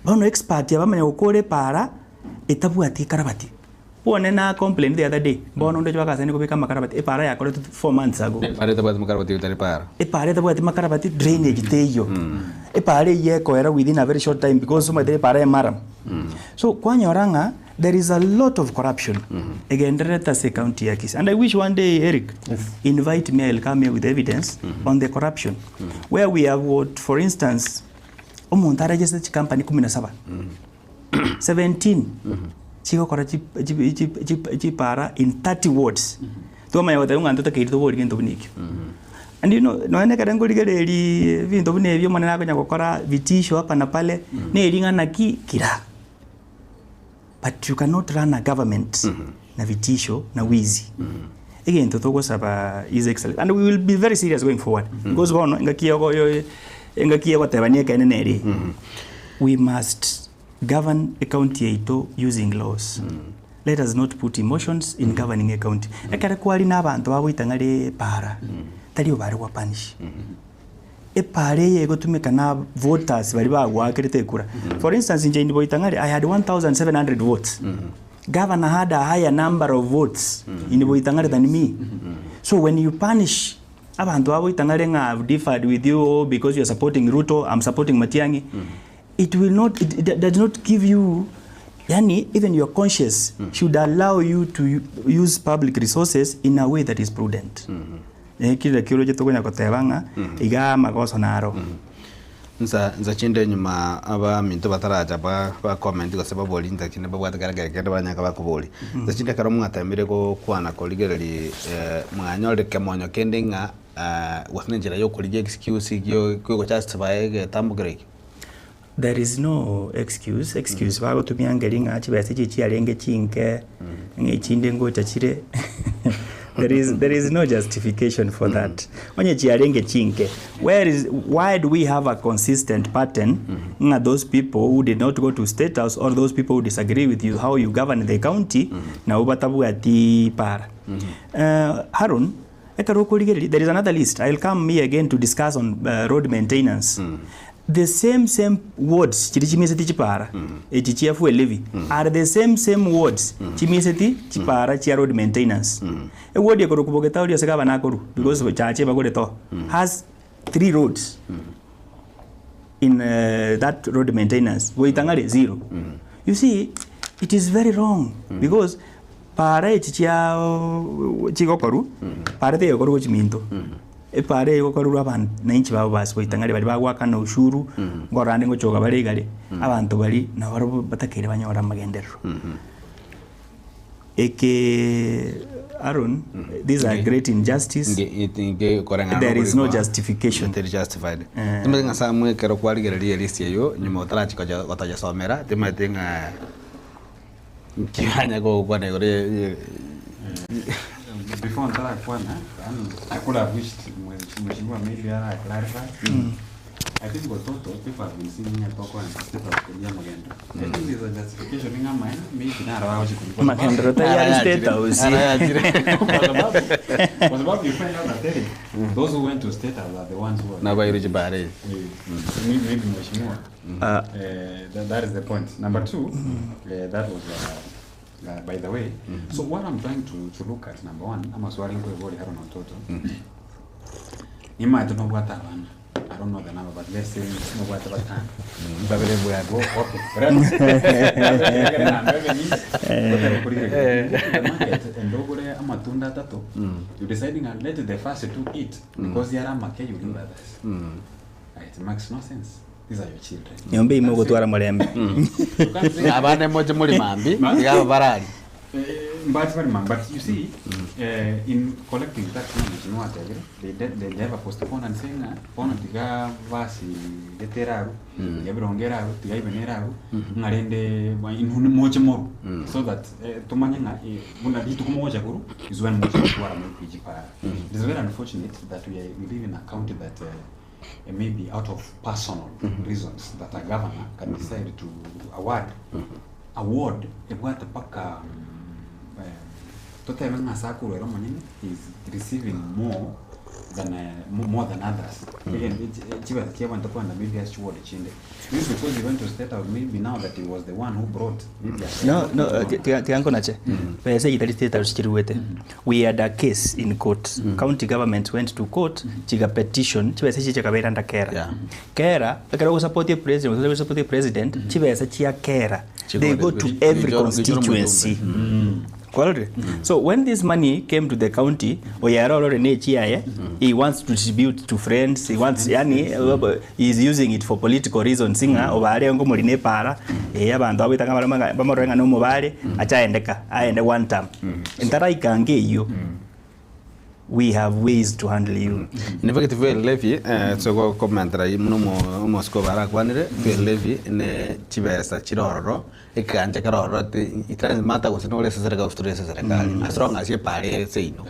Bono expert abamanya gokora epara etabwati ekarabati. Bwane na complain the other day. Bono onde bakasani kobeka amakarabati epara yakoretwe 4 months ago. Epara etabwati makarabati etari para. Epara etabwati makarabati drainage teiyo. Epara eye ekoera within a very short time because omanyete epara emaram. So kwanyora ng'a there is a lot of corruption egendererete ase county ya Kisii. And I wish one day Eric invite me, I'll come here with evidence on the corruption. Where we have what, for instance, omonto aregister chikampani 17 17 chigokora chipara in 30 wards. Twamanya goteba ng'a ntotakeire tobori gento buna ekio. And you know, nonya ekero nkorigereria ebinto buna ebio omonene akonya gokora vitisho hapa na pale, neri ng'a naki kira. But you cannot run a government na vitisho na wizi. Egento togosaba His Excellency, and we will be very serious going forward. Because bono engaki yogo yo engaki yogotebania ekeene nere. We must govern a county yaito using laws. Let us not put emotions in governing a county. Ekere kwari na abanto bagoitang'are para, tari obare gwa punish. Epara eye egotumeka na voters bari bagwakerete ekura. For instance, inche indi Boitang'are, I had 1700 votes. Governor had a higher number of votes in Boitang'are than me. So when you punish abanto ba Boitang'are ng'a I've differed with you oh, because you're supporting Ruto, I'm supporting Matiang'i, it will not, it, it does not give you, yani even your conscience should allow you to use public resources in a way that is prudent. Eh, kire kioroche tokonya koteba ng'a iga amagoso naro. Nsa nsa chinde nyuma abaminto bataracha ba ba comment gose babori nsa chinde babwate kera kere kende baranyare bakobori. Nsa chinde ekero mwatemire gokwana korigereria mwanyorire kemonyo kende ng'a gose na enchera ya okorigia excuse gio gochustify egetambo kere ekio. There is no excuse, excuse bagotumia ngeri ng'a chibesa echi chiarenge chinke, ng'a echinde ngocha chire there is, there is no justification for that. Onye chiarenge chinke, where is, why do we have a consistent pattern ng'a those people who did not go to state house or those people who disagree with you how you govern the county, nabo batabwati para. Haron, ekero okorigereria, there is another list, I will come here again to discuss on road maintenance. The same same wards chiri chimiseti chipara echi chia fuel levy are the same same wards chimiseti chipara chia road maintenance. Eward ekorokwa Bogetauri ase gavana akorwa because chache bagorete oo has three roads in that road maintenance Boitang'are zero. You see it is very wrong because para echi chia chigokorwa para tegokorwa gochia minto. Epaara eye egokorerwa abananchi babo ba ase goitang'aria baria bagoakana ushuru, nkorora ande ngochoka bare igare, abanto baria nabo barobwo batakeire banyore amagenderero. Eke Aaron, this is a great injustice, there is no justification. Teri justified. Timanyeti ng'a ase ekero kwarigereria elist eywo nyuma otarachia konya gotoyesomera, timanyeti ng'a nki banya gokwana igoro ye. Before ntarakwana, yaani I could have wished mheshimiwa maybe ara clarify. I think Ototo, people have been singing at Toko and State of Korea Magendo. I think there's a justification in my maybe not about you. Magendero tayari State House. Kwa sababu you find out that eh, those who went to State House are the ones who are Nabairwe chibare. Eh, maybe mheshimiwa. That is the point. Number two, that was by the way. So what I'm trying to look at, number one, amaswali nkoebori haro na mtoto. Nimaete nobwate abana. I don't know the number, but let's say nobwate batano. Babere bwate. Oh, okay. Market and ogore amatunda atato. You deciding and let the first two eat because yara make you leave others. It makes no sense. These are your children. Nyomba ime ogotwara morembe. You can't say Abana moche muri mambi, iga barari. But very man, but you see, in collecting tax money, you know what they they they never postpone and saying, "Bono tiga basi leteraru, tiga birongeraru, tiga ibeneraru, ngarende inhuni moche moru, so that tumanye nga buna ditu kumoja kuru is when moche kuwara mu kujipa. It is very unfortunate that we live in a county that maybe out of personal reasons that a governor can decide to award ebwate paka totebe ng'a ero monene is receiving more than more than others. Again, chibesa chiabantu kwanda maybe as chiward chinde. This is because he went to state house, maybe now that he was the one who brought maybe a No, no, tiga nkonache. Pesa itari state house chiruwete. We had a case in court. County government went to court, chiga petition, chibesa ichi chikabera nda kera. Yeah. Kera, ekero go support president, go support president, chibesa chia kera. They go to every constituency. Quality. So when this money came to the county, Oyaro already ne he wants to distribute to friends, he wants yani he is using it for political reasons singa obare ngo muri nepara eh abantu abitanga baramaga bamarenga no mubare achaendeka aende one term. Ntaraika iyo we have ways to handle you. In fact fuel levy so go comment ra muno mo Moscow barakwanire fuel levy ne chibesa chirororo ekanja karororo it mata gose no lesa serikali usturesa serikali as long as ye pare seino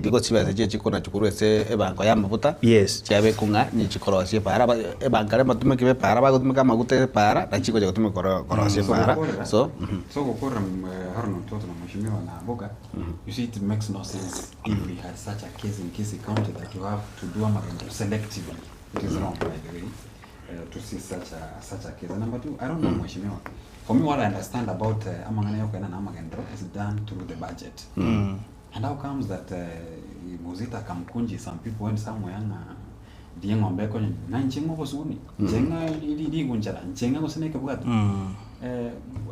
because chibesa che chikona chikuru ese ebanko ya mafuta Yes. chiabe kunga ni chikorosie para ebanka re matumeke be para bagotumeka maguta para na chiko chagotumeka korosie para so so gukora haruno mtoto na mheshimiwa na Mboga, you see it makes no sense if we had such a case in Kisii County that you have to do amagendo selectively. It is wrong, by the way. to see such a, such a case. And number two, I don't know mheshimiwa. For me what I understand about amang'ana ya okoenana amagenderero is done through the budget. And how comes that Muzita Kamkunji some people went somewhere ng'a ndiye eng'ombe ekonyenya ng'a inche ng'a obosuguni inche ng'a rigunchara inche ng'a gose na ekebwato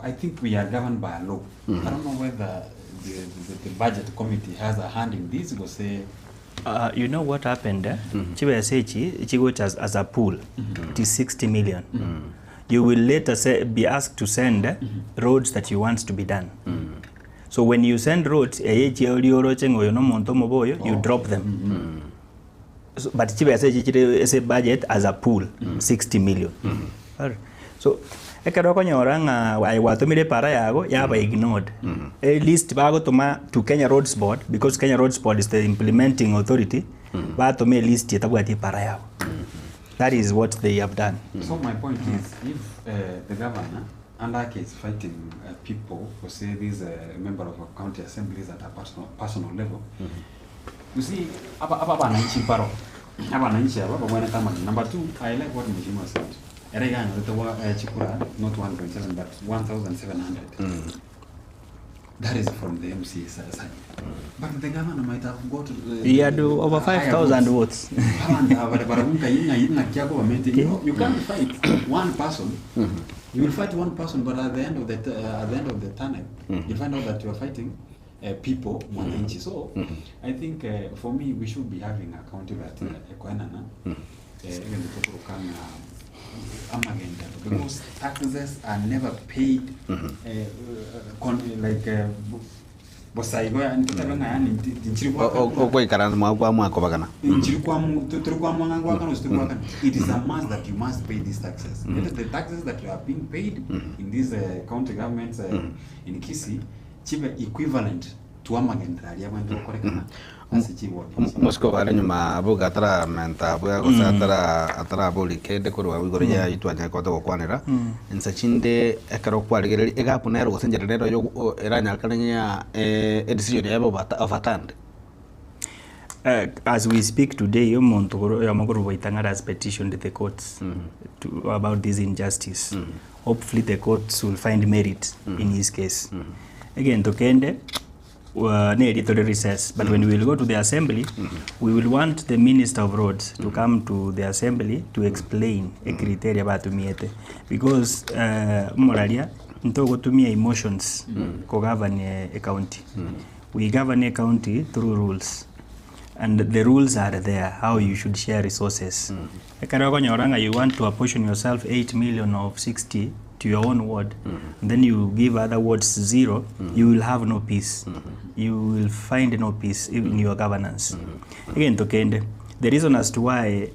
I think we are governed by a law. I don't know whether the, the, the budget committee has a hand in this gose You know what happened eh? Chibesa echi chigocha as, as a pool. It is 60 million. You will later say, be asked to send roads that you want to be done. So when you send roads, eye chiori oroche ng'a oyo nomonto omobe oyo, you drop them. So, but chibesa echi chire ase budget as a pool, 60 million. Alright. So ekero okonyora ng'a aye gwatomire epara yago yaba ignored. A list bagotoma to Kenya Roads Board because Kenya Roads Board is the implementing authority, batoma elist etabwati epara yabo. That is what they have done. So my point is, if the governor Andake is fighting people who say this member of a county assemblies at a personal, personal level, you see, aba aba abananchi baro, abananchi aba babwenete amagena. Number two, I like what Mheshimiwa said. Ere iga anyorete wa chikura not 1.7 but 1,700. That is from the MCA side. But the governor might have got He had over higher 5,000 votes. votes. Abantu aba bare barabunga inga inga kyako bamente. You know, you can't fight one person. You will fight one person, but at the end of the at the end of the tunnel, you find out that you are fighting people mwananchi. So I think for me we should be having a county that ekoenana even tokurukana amagenda because taxes are never paid like bosaigo yani tutabe ng'a yani nchiri kwa Ogoikaransa mwako kwa mwakobagana. nchiri kwa turi kwa mwanga kwa kana turi kwa kana it is a must that you must pay these taxes. It is the taxes that you are being paid in these county governments in Kisii chibe equivalent to amagendera aria abantu bakorekana ase chiward. Mosiko bare nyuma abuga ataramenta abuga gose atara atarabori kende korwa igoro ya itwanya kota gokwanera nsa chinde ekero kwarigereria egapu nero gose enchera nero yo eranyarekane ya decision yabo overturned. As we speak today, omonto oyomo Wetang'ala has petitioned the courts to, about this injustice. Hopefully the courts will find merit in his case. Again, tokende ne little recess, but when we will go to the assembly, we will want the Minister of Roads to come to the assembly to explain a criteria batumiete because moraria ntogotumia emotions ko govern a county. We govern a county through rules. And the rules are there, how you should share resources. Ekero okonyora ng'a you want to apportion yourself 8 million of 60 to your own ward, and then you give other wards 0, you will have no peace. You will find no peace in your governance. Again, tokende, the reason as to why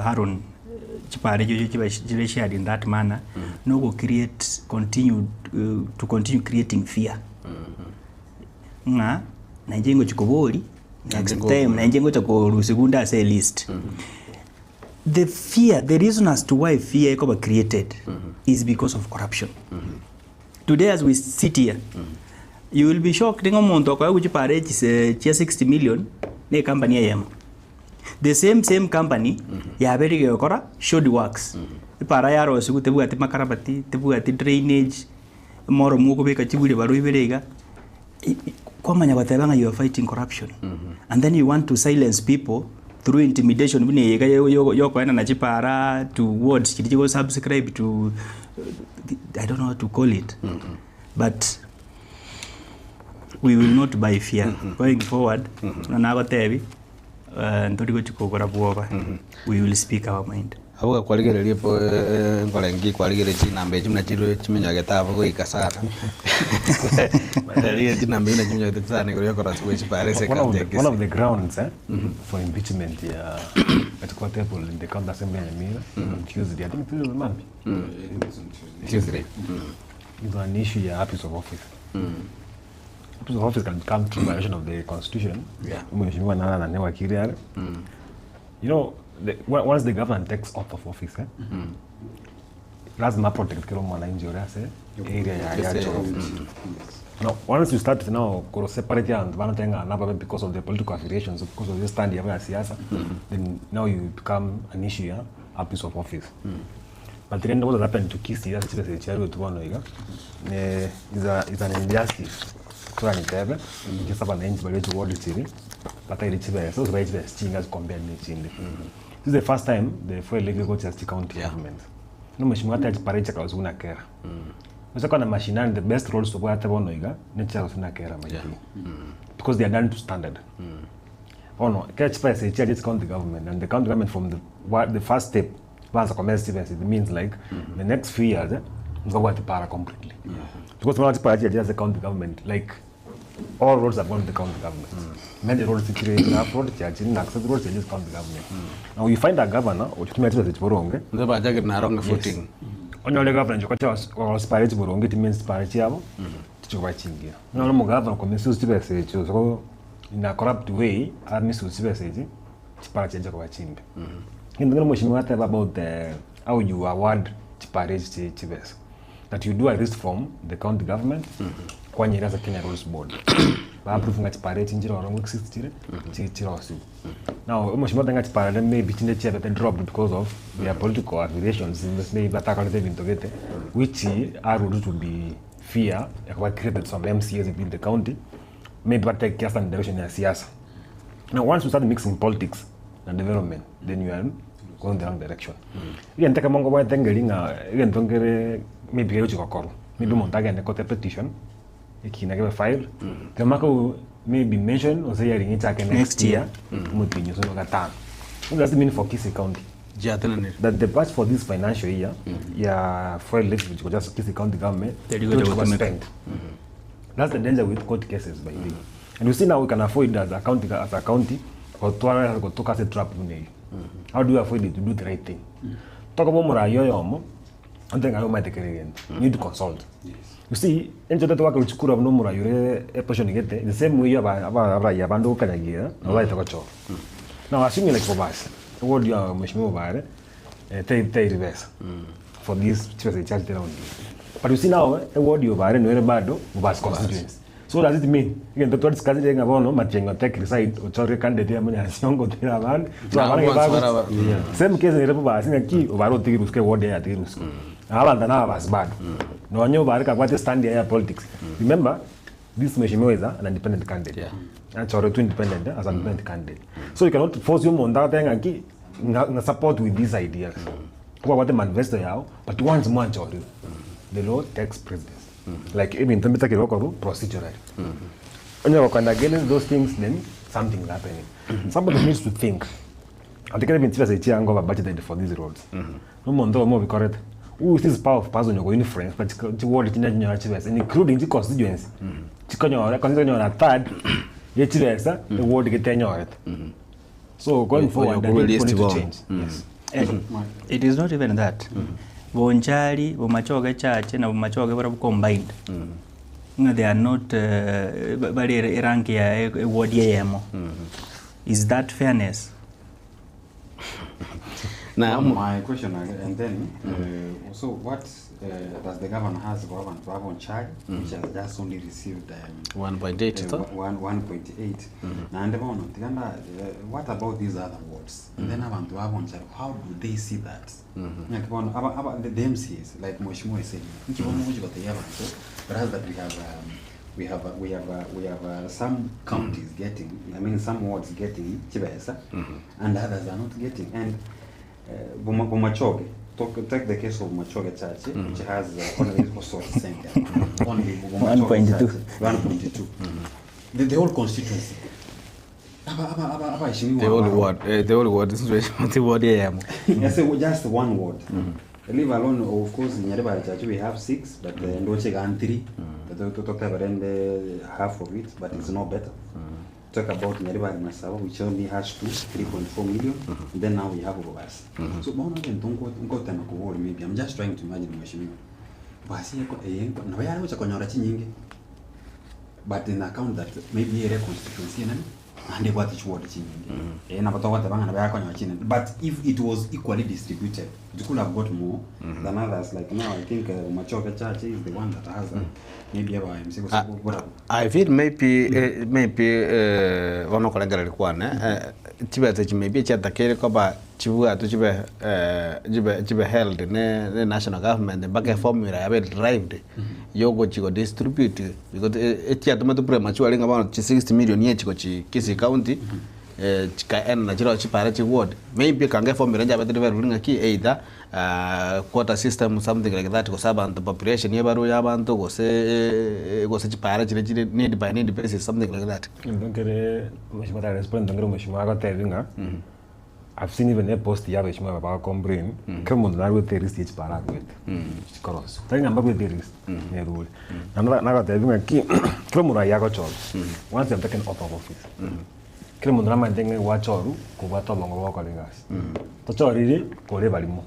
Harun chipare jojo chiba chibe shared in that manner, no go create continue to continue creating fear. Ng'a nainche ngochikobori next time nainche ngocha korusigunda ase list. The fear, the reason as to why fear ikoba created is because of corruption. Today as we sit here, you will be shocked ng'a omonto okoya gochipara chia 60 million ne company eyemo. The same company yaberire gokora short works. Epara yarosigu tebwati makarabati, tebwati drainage, moro mokobeka chibure baroibere iga. Kwamanya bateba ng'a you are fighting corruption. And then you want to silence people through intimidation bune yega yokoenda na chipara to wards chiri chigo subscribe to I don't know how to call it. But we will not buy fear. Going forward, na nagotebi ntori gochikogora bwoba. We will speak our mind. Abuga kwarigereria po nkorengi kwarigereria chinamba echi buna chiro chimenyogete abo goika sana. Kwarigereria chinamba buna chimenyogete sana igoro yokorora chipare ase One of county ya the, one Kisii. of the grounds for impeachment ya at table in the county assembly ya Nyamira on Tuesday, I think Tuesday Monday. Tuesday. Is an issue ya abuse of office. Abuse of office can come through violation of the constitution. Mheshimiwa Nana na Wakili yale. You know, once the government takes oath of office, lazima protect kila mwananchi ule ase area ya Yes, ya choro. Now, once you start now go separate and banatenga another because of the political affiliations, because of the stand ya siasa, then now you become an issue ya a piece of office. But rende what has happened to Kisii ase chibesa echi chiaruetwe bono iga, ne is a is an injustice toranyetebe, ase abananchi baria chiward chiria, bataire chibesa gose baire chibesa chinga ase compare na echinde. This is the first time the fuel levy egocha ase chicounty governments. Buna omweshimiwa ateba chipara echi chiakarosiwa buna kera. Gose kona mashinani the best roads tobwate bono iga, ne chiarosiwa buna kera by the way. Because they are done to standard. Bono, ekero chibesa echi chiacha chicounty government and the county government from the the first step, Baansa komesa chibesa it means like the next few years eh, ntibabwati para completely. Because bono chipara chiria chire ase county government like all roads have gone to the county government. Major roads chire rough road chiachire na access roads chiachire county government. Now you find a governor ochitumia chibesa echi boronge Nse bachakire naro ng'a footing. onyore governor inche okocha gose chipara echi boronge it means chipara chiabo tichikoba chingiya. Onyore omogavana okomisuse chibesa echi gose ko in a corrupt way amisuse chibesa echi. Chipara chiaye chiakoba chimbe. Egento kere omweshimiwa ateba about how you award chipara echi chie chibesa, that you do a list from the county government, kwanyera ase Kenya Roads Board, ba approve ng'a chipara echi nchire ororo exist chire, chi chirosiwe. Now omweshimiwa ateba ng'a chipara rende maybe chinde chiabete dropped because of their political affiliations, maybe batakorete ebinto gete, which are ruled to be fear, ekoba created some MCAs within the county, maybe batake a certain direction ya siasa. Now once you start mixing politics na development then you are going the wrong direction. Egento ekemo nkobwate nkeri ng'a egento nkere maybe kegochi gokorwa, maybe omonto agende kote petition, ekina kebe filed, kemaka maybe mention gose hearing echake next Next year. year, omotienyi ase ogatano. What does it mean for Kisii County? Chiatenenire. That the batch for this financial year ya fuel levy which gocha Kisii County government Teri gocha tochi gotumeka. spend. That's the danger with court cases by the way. And you see now we can avoid as a county as a county gotwara gotoka ase trap buna eyio. How do you avoid it? You do the right thing. Tokoba omorai oyomo, onte ng'a omanyete kera egento. You need to consult. You see, inche totagete goaka chikura buna omorai ore eposition gete, the same way aba aba abarai abande okanyagira, nabo baete gochora. Now assuming like Bobasi, eward ya mweshimiwa Obare, eh, teri teri besa for this chibesa echi chiachete round eye. But you see now, eward ya Obare noere bado Bobasi constituency. So what does it mean? Egento twadiscussire ng'a bono Matiang'i otake side ochore candidate ya Monyasi gotera abande. So Nabo abana bonsi bago- baraba- Same case nere Bobasi ng'aki Obare otigire usuke eward yaye yatigire usuko. Aba abanto na Ababasi bado. Nonye Obare kabwate stand yaye ya politics. Remember, this Mheshimiwa is an independent candidate. Yeah. Achoretwe independent eh, as an independent candidate. So you cannot force omonto agote ng'aki ng'a ng'a support with these ideas. Kwabwate manifesto yao, but once mwanchorirwe, the law takes precedence. Like ebinto mbitakire gokorwa procedurally. Onye gokenda against those things then something is happening. Somebody needs to think. Ati kere ebinto chibesa echi chiango budgeted for these roads. Nomonto oyomo obikorete. Who is this power of person oyo influence but chiward chinde chinyora chibesa including chi constituency. Chikonyora constituency ekonyora a third ye chibesa eward gete enyorete. So going Oyo forward I okorwa think people list need to bono. change. Yes. Eh, it is not even that. Bonchari, Bomachoge Church na Bomachoge barabwo combined. Ng'a they are not eh, ba- bari ere- erank ya e- eward eyemo. Is that fairness? Na My question again, and then so what does the governor has for abantu ba Bonchari, which has just only received 1.8 to? 1.8 naende bono tiganda what about these other wards and then abantu ba Bonchari how do they see that Ng'aki bono aba aba the, the MCAs like Mheshimiwa is saying nki bono gochi gotebia abanto whereas that we have we have we have we have some counties getting I mean some wards getting chibesa and others are not getting and Boma Bomachoge talk, take the case of Bomachoge Church which has only also center only Bomachoge 1.2. Church 1.2 the, the whole constituency aba aba aba abaheshimiwa The whole aba- ward, eh, the whole ward, the ward eyemo. I say just one ward. Leave alone, of course, in Nyaribari Church we have six, but Ndoche gan three. The total half of it, but it's no better. Talk about Nyaribari Masaba, which only has two, 3.4 million. And then now we have Obasi. So, bona again, don't go, go tena kuholi maybe. I'm just trying to imagine mheshimiwa. Basi yeko eyenko na yale ucha konyora chinyingi. But in account that maybe ere constituency nani ande kwati chiward chinyingi. Eh na batwa bangana bayakonyora chinyingi. But if it was equally distributed, it could have got more than others. Like now I think Machoke Church is the one that has maybe aba MC I feel maybe maybe bono korengereria kwane eh, chibesa echi maybe echiatakeire koba chibwatwe chibe chibe chibe held ne ne national government mpaka eformula yabe derived yogochi go distribute because echiatometwe prematurely ng'a bono chi 60 million echi gochi Kisii county chikaenda chiroo chipare chi ward maybe ekanga eformula nchabete developed ng'aki either quota system something like that gose abanto population ebarwe ya abanto gose gose chipara chiria chire need by need basis something like that. Egento nkere mheshimiwa tari respond nkere mheshimiwa agotebi ng'a I've seen even epost ya abaheshimiwa aba bago complain kera omonto narwete erist ye chipara arwete chikorosiwa tari ng'a mbarwete erist nerure naende nagotebi ng'a ki kera omorai agochorwa once you have taken oath of office Kera omonto namanyete ng'a gwachorwa kobwate obongo bwa gokora egasi. Tochoriri kore ebarimo.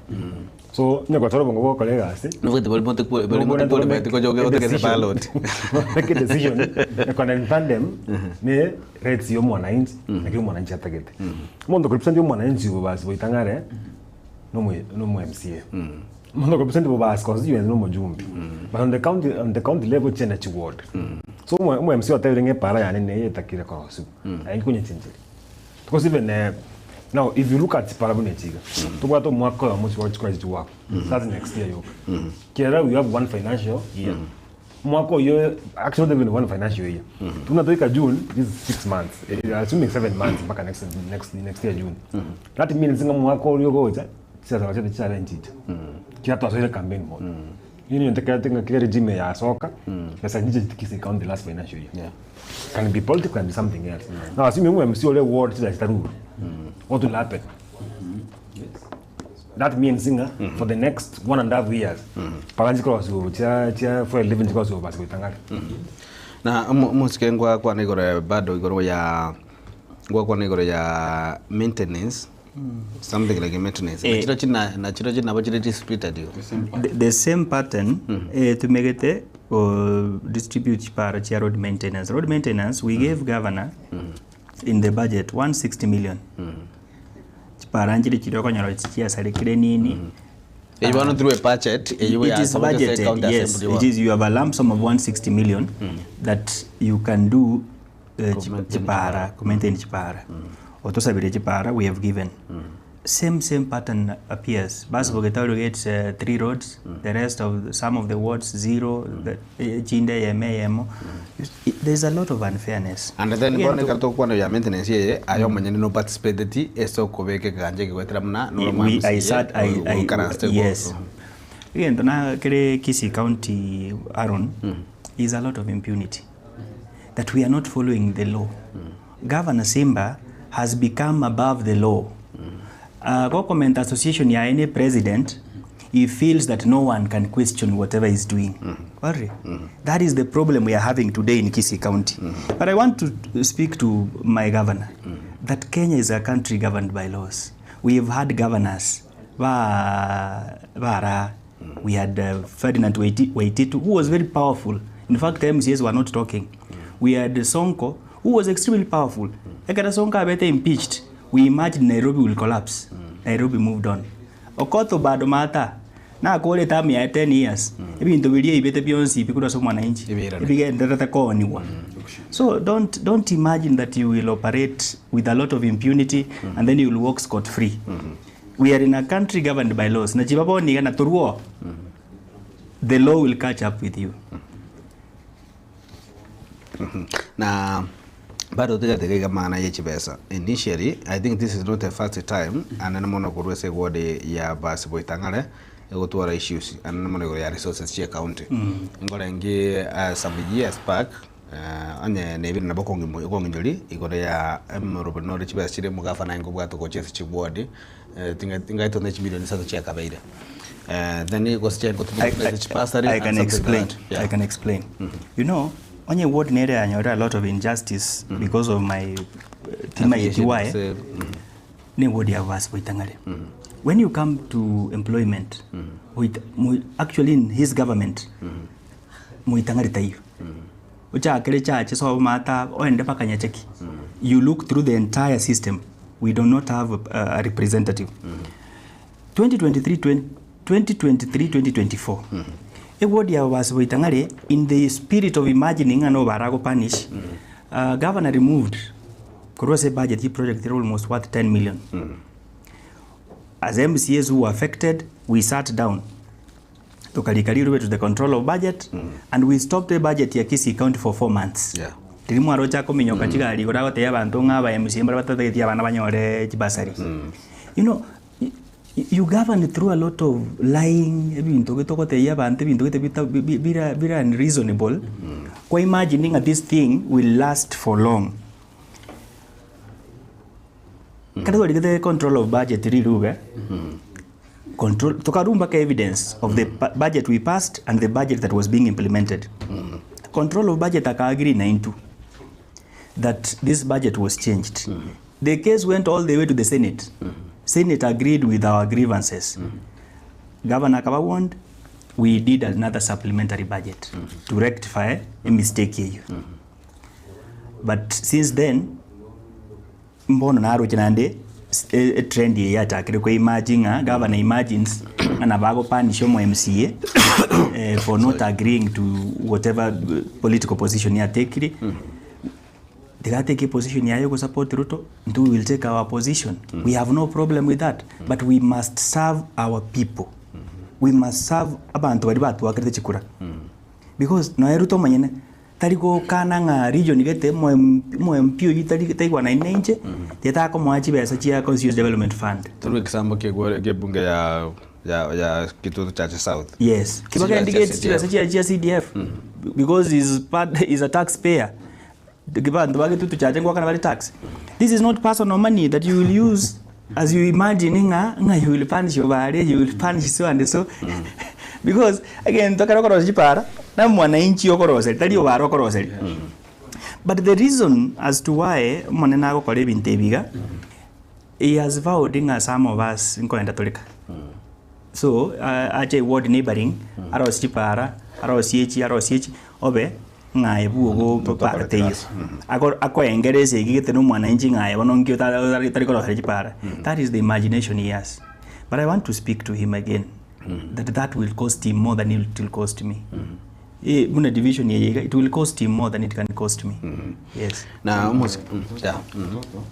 So onye gochora obongo bwa gokora egasi, Nobwate barimo tekwe barimo nobwenerete tekworibaeti komake gocha a otegese decision, ballot. make a decision ekona in tandem ne rights ya omwananchi na kera omwananchi atagete. Omonto okorepresent omwananchi bobasi goita ng'are nomo nomo MCA. Omonto okorepresent bobasi constituency nomojumbe. But on the county on the county level chienda chiward. So omo omo MCA otebire ng'a epara yane neye etakire korosiwa. Aye nkonyechencheria. Because even eh, now if you look at chipara buna echi iga, tobwate omwaka oyomo chikoro chikora chigoakwa. That's next year yoka. Kiagera we have one financial year. Omwaka oyio actually not even one financial year. Buna toika June, this is 6 months, eh, assuming 7 months mpaka next, next, next year June. That means ng'a omwaka oria ogocha, chisasaba chiaito chiabe nchicha. Kiagera twasoire campaign mode. Eyio niyo ntekerete ng'a kera regime yasoka, besa nchiche chitikise county last financial year. Yeah. Can be politics, can be something else. Now assuming ng'a MC ore ward chibesa chitarurwe, what will happen? That means ng'a for the next 1.5 years, mpaka nchikorosiwa chia chia fuel levy nchikorosiwa basi goita ng'are. Na omosike ngwakwana igoro ya bado igoro ya ngwakwana igoro ya maintenance something like maintenance Eh. nachiro china nachiro chinabo chire disputed igo. The same pattern tumegete go distribute chipara chia road maintenance. Road maintenance we gave governor in the budget 160 million. Chipara nchire chiri okonyora chiasarekire nini. Eyi bono through a budget eyi It is budgeted, county yes. assembly It is you have a lump sum of 160 million that you can do chipara, ku maintain chipara. Otosabire chipara, we have given. Same pattern appears. Basi Bogetaro gets three roads, the rest of the, some of the wards zero, the, chinde yeme yemo. There's a lot of unfairness. And then Again, bono ekero togokwana ya maintenance eye aye omonyene no participateti ase okobeka ekeganja ekegwetera muna noro we, I sat, I, yes. Again, na kere Kisii County, Aaron, is a lot of impunity. That we are not following the law. Governor Simba has become above the law. Government association ya any president, he feels that no one can question whatever he's doing. Worry. That is the problem we are having today in Kisii County. But I want to speak to my governor that Kenya is a country governed by laws. We have had governors, Bara, we had Ferdinand Waititu, who was very powerful. In fact, the MCAs were not talking. We had Sonko, who was extremely powerful. Ekero Sonko abete impeached, we imagined Nairobi will collapse. Nairobi moved on. Okoth bado mata na kore term ya 10 years ebinto biria ibete bionsi bikurwa ase omwananchi Ebirane. ebigenderete kooniwa. So don't imagine that you will operate with a lot of impunity and then you will walk scot free. We are in a country governed by laws na chibaboniga na turwo the law will catch up with you. Na bado tigatega maana ye chibesa initially. I think this is not the first time anene mono korwa ase ward ya basi boitang'are egotwara issues anene mono igoro ya resources chia county ngorengi some years back onye nebire nabo kong'inyori igoro ya emorobo nore chibesa chire omogavana ingobwate gocha ase chiward tingaitwa ne chimilioni isato chiakabeire then gose I, I can explain. I can explain. You know, onye ward nere anyore a lot of injustice because of my tima itiwae ne ward ya Vas Boitang'are. When you come to employment, actually in his government, Muitang'are taiyo. Uchakire chache so mata oende paka Nyacheki. You look through the entire system, we do not have a representative. 2023 2023 2024 eward ya Vas Boitang'are, in the spirit of imagining ano barago punish, governor removed Korwa ase ebudget ye project ere almost worth 10 million. As MCAs who were affected, we sat down tokarika rirube to the control of budget and we stopped ebudget ya Kisii County for 4 months. Yeah. Riria mwaroche akominyoka chigari igoro agotebia abanto ng'a aba MCA mbare batatageti abana banyore chibasari. You know, you govern through a lot of lying, ebinto gete ogotebia abanto ebinto gete bita bi- bi- bira bira unreasonable, kwa imagine ng'a this thing will last for long. Ekero twarigete control of budget rirube, control tokarwa mpaka evidence of the pa- budget we passed and the budget that was being implemented. Control of budget aka agree na intwe that this budget was changed. The case went all the way to the Senate. Senate agreed with our grievances. Governor akaba warned, we did another supplementary budget to rectify a mistake eyo. But since then, mbono naroche naende etrend eye yachakire ko emerge ng'a governor imagines ng'a nabo agopanisha omo MCA eh, for not agreeing to whatever political position yatekire. Tiga atake position yaye gosupport Ruto, intwe we will take our position. We have no problem with that, but we must serve our people. We must serve abanto baria batwakerete chikura. Because nonya Ruto omonyene tari gokana ng'a region gete omo omo MP oyio tari taigwanaini na inche, tiga takomoa chibesa chia Constituency Development Fund. Torwe ekisambo kiegwe kie ebunge ya ya ya Kitutu Chache South. Yes. Chibesa Kibagendi chia geti chibesa CDF. chia chia CDF because he's part he's a taxpayer. Bantu ba Kitutu Chache ngwakana bari tax. This is not personal money that you will use as you imagine ng'a ng'a you will punish obare, you will punish so and so. Because again tokero okorosia chipara na mwananchi okoroseria tari obare okoroseria. But the reason as to why omonene agokora ebinto ebi iga, he has vowed ng'a some of us nkoenda toreka. So ache ward neighboring arosie chipara, arosie echi, arosie echi, obe ng'a aye bwogo Totokore teiyo. chigasi. Akoengera esegi gete na omwananchi ng'a aye bono nki otari koroseria chipara. That is the imagination he has. But I want to speak to him again that that will cost him more than it will cost me. Eh, buna division eye iga, it will cost him more than it can cost me. Yes. Na omosi yeah. Mtoto,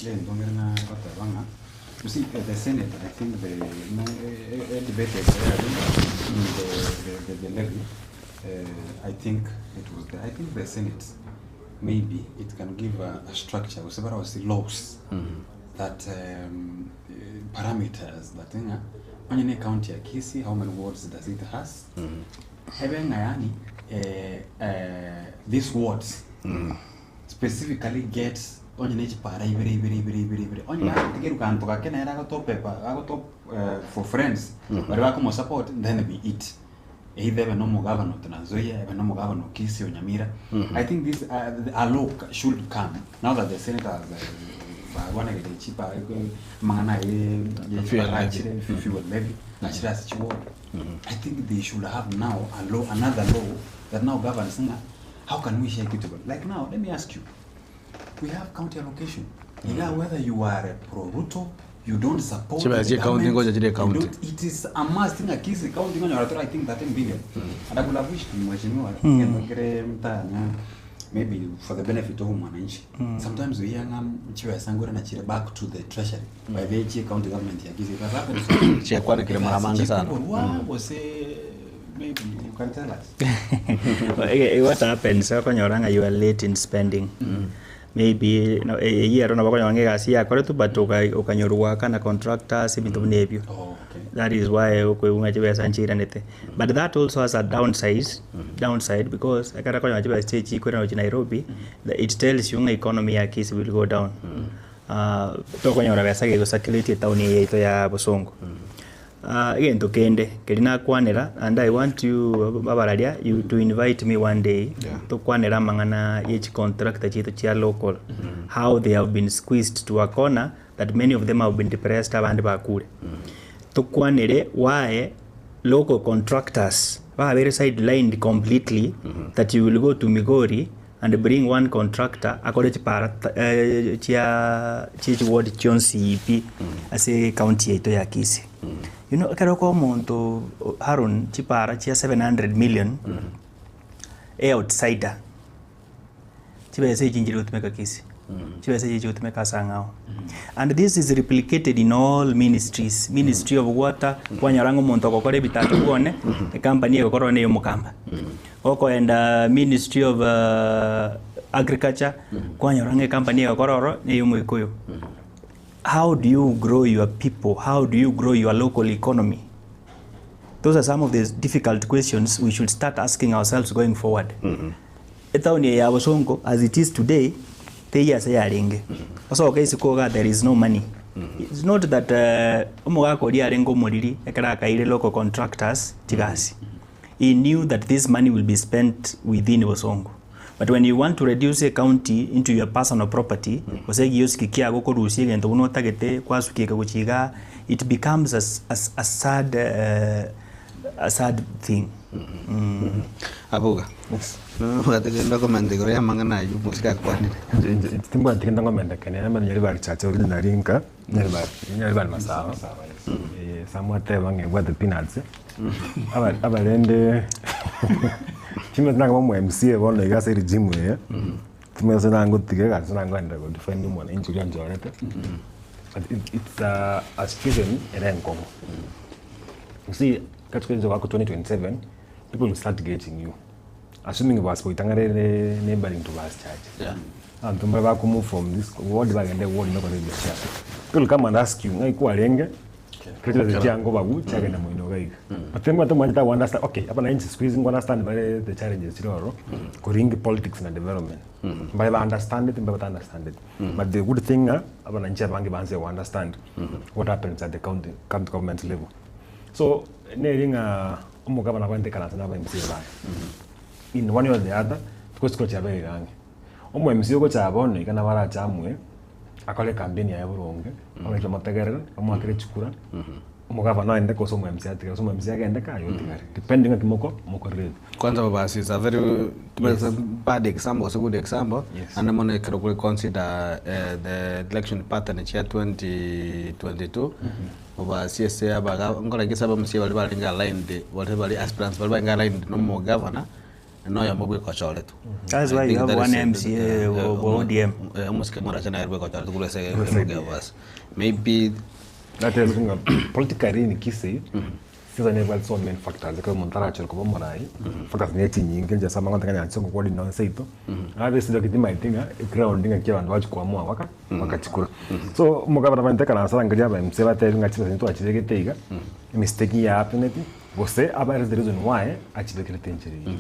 ye ndongere na goteba ng'a, you see, at the Senate, I think the no, eh, eh, debate is there, the, the, the, the levy, I think it was the, I think the Senate, maybe it can give a structure, several laws that parameters that onye county ya Kisii, how many wards does it has? Ebe ng'a yani, these wards specifically gets onye ne chipara ibere ibere ibere ibere ibere onye mm -hmm. kanto gake nere agotop paper agotop for friends bari bakomo support then be it either ebe no mugavana Trans Nzoia ebe no mugavana Kisii or Nyamira. I think this a law should come now that the senators barwanagete chipa mang'ana ye Fuel levy. fuel levy achira ase chiward. I think they should have now a law, another law that now governs nga how can we share equitable. Like now, let me ask you, we have county allocation. Ila whether you are a pro Ruto, you don't support Chiba the chie county, government, ngoja chile you county. don't- it is a must nga Kisii county ngoja watoa, I think 13 billion. And I could have wished mheshimiwa ngere mtanya maybe for the benefit of mwananchi. Sometimes we hear ngam chiwa sangura na chile back to the treasury by the Chia county government ya Kisii. It has happened so many Chiakwana kile mara mangi sana. People, wa was maybe you can tell us. What happens okonyora ng'a you are late in spending. Maybe no, a year no bakonyora ng'a egasi yakoretwe but okanyorwa gwakana contractors ebinto buna ebio. Oh, okay. That is why okoigwa chibesa nchiranete. But that also has a downside, downside because ekero okonyora chibesa chiche chikorera gochia Nairobi, it tells you ng'a economy ya Kisii will go down. Tokonyora besa gegocirculate etown eye yaito ya Bosongo. Egento kende keri nakwanera and I want you abararia you to invite me one day tokwanera amang'ana ye chicontractor chiaito chia local, how they have been squeezed to a corner that many of them have been depressed abande bakure. Tokwanere why local contractors babere sidelined completely, that you will go to Migori and bring one contractor akore chipara chia chia ward chionsi pi ase county yaito ya Kisii. You know, ekero kwa omonto Haron chipara chia 700 million e outsider chibesa echinchire gotumeka Kisii. Chibesa echi chigotumeka ase ang'ao. And this is replicated in all ministries, ministry of water, kwanyora ng'a omonto ogokora ebitacho bwone, ecompany egokora one eyomokamba. Okoenda ministry of agriculture, kwanyora ng'a ecompany egokora oro neyomoikoyo. How do you grow your people? How do you grow your local economy? Those are some of the difficult questions we should start asking ourselves going forward. Etown eye ya Bosongo as it is today teiyo ase yarenge. Osoke isiko igaa there is no money. It's not that omogaka oria arenge omoriri ekero akaire local contractors chigasi. He knew that this money will be spent within Bosongo. But when you want to reduce a county into your personal property, gose egiosiki kiago okorusia egento buna otagete kwasukia eke gochia igaa, it becomes a, a, a sad, a sad thing. Abuga, nobwate kende okomenta igoro y'amang'ana ayio omosike akwanire? Inche timbwati kende nkomenta kende, naende nyaribari chache original nka, nyaribari, nyaribari masaba, some ateba ng'a ebwate peanuts, aba aba rende chimanyete nanga omo MCA bono iga ase regime eye, chimanyete ase nangotiga egasi nangoenda go defend omwananchi oria onchorete, but it's a a situation ere enkong'u. You see, ekero togoaka 2027, people will start getting you. Assuming basi goitang'ana ere neighboring to basi chache. Yeah. Abanto mbare bako move from this ward bagende ward nokora ebiashara. People will come and ask you ng'ai kwarenge, kero chibesa chiango bagu chiagenda moino iga iga. But omanyete omanyete tago understand okay aba nainche siku hizi nko understand bare the challenges chire ororo, koringi politics na development. Mbare ba understand it mbare bata understand it. But the good thing ng'a abananchi abange baanchire go understand what happens at the county county government level. So neri ng'a omogabana abwenerete ikaranse na aba MCA baye in one way or the other because chikoro chiabeire ang'e. Omo MCA ogocha bono iga nabo arache amwe akore ecampaign yaye boronge, abanto bamotegerere, bamoakere chikura, omogabana aende gose omo MCA atigare gose omo MCA agende ka aye otigare depending ng'aki moko mokorerete. Kwanza Babasi is a very bad example gose good example, Yes. naende mono ekero kore consider the election pattern chia 2022, Obasi ase abaga nkore ki ase abamusia baria barenge aligned baria bare aspirants baria barenge aligned na omogavana na oyomo bweka ochoretwe. That's why I you think have that one is MCA wa ODM. omosike morache nere bweka ochoretwe korwa ase omogavana. Maybe That is ng'a politically in Kisii, siasa nebwate so many factors ekero omonto arachore koba omorai, factors ne chinyinge inche ase amang'ana ntagete nyanche ngokwa rinde onsi seito, ase timaeti ng'a eground ng'aki abanto bachia koamua baka bakachikora. So omogabana abwenerete ekaranse arangerie aba MCA abatebi ng'a chibesa echi twachibegete iga, emistake ya happeneti, gose aba the reason why achibekerete enchera eywo.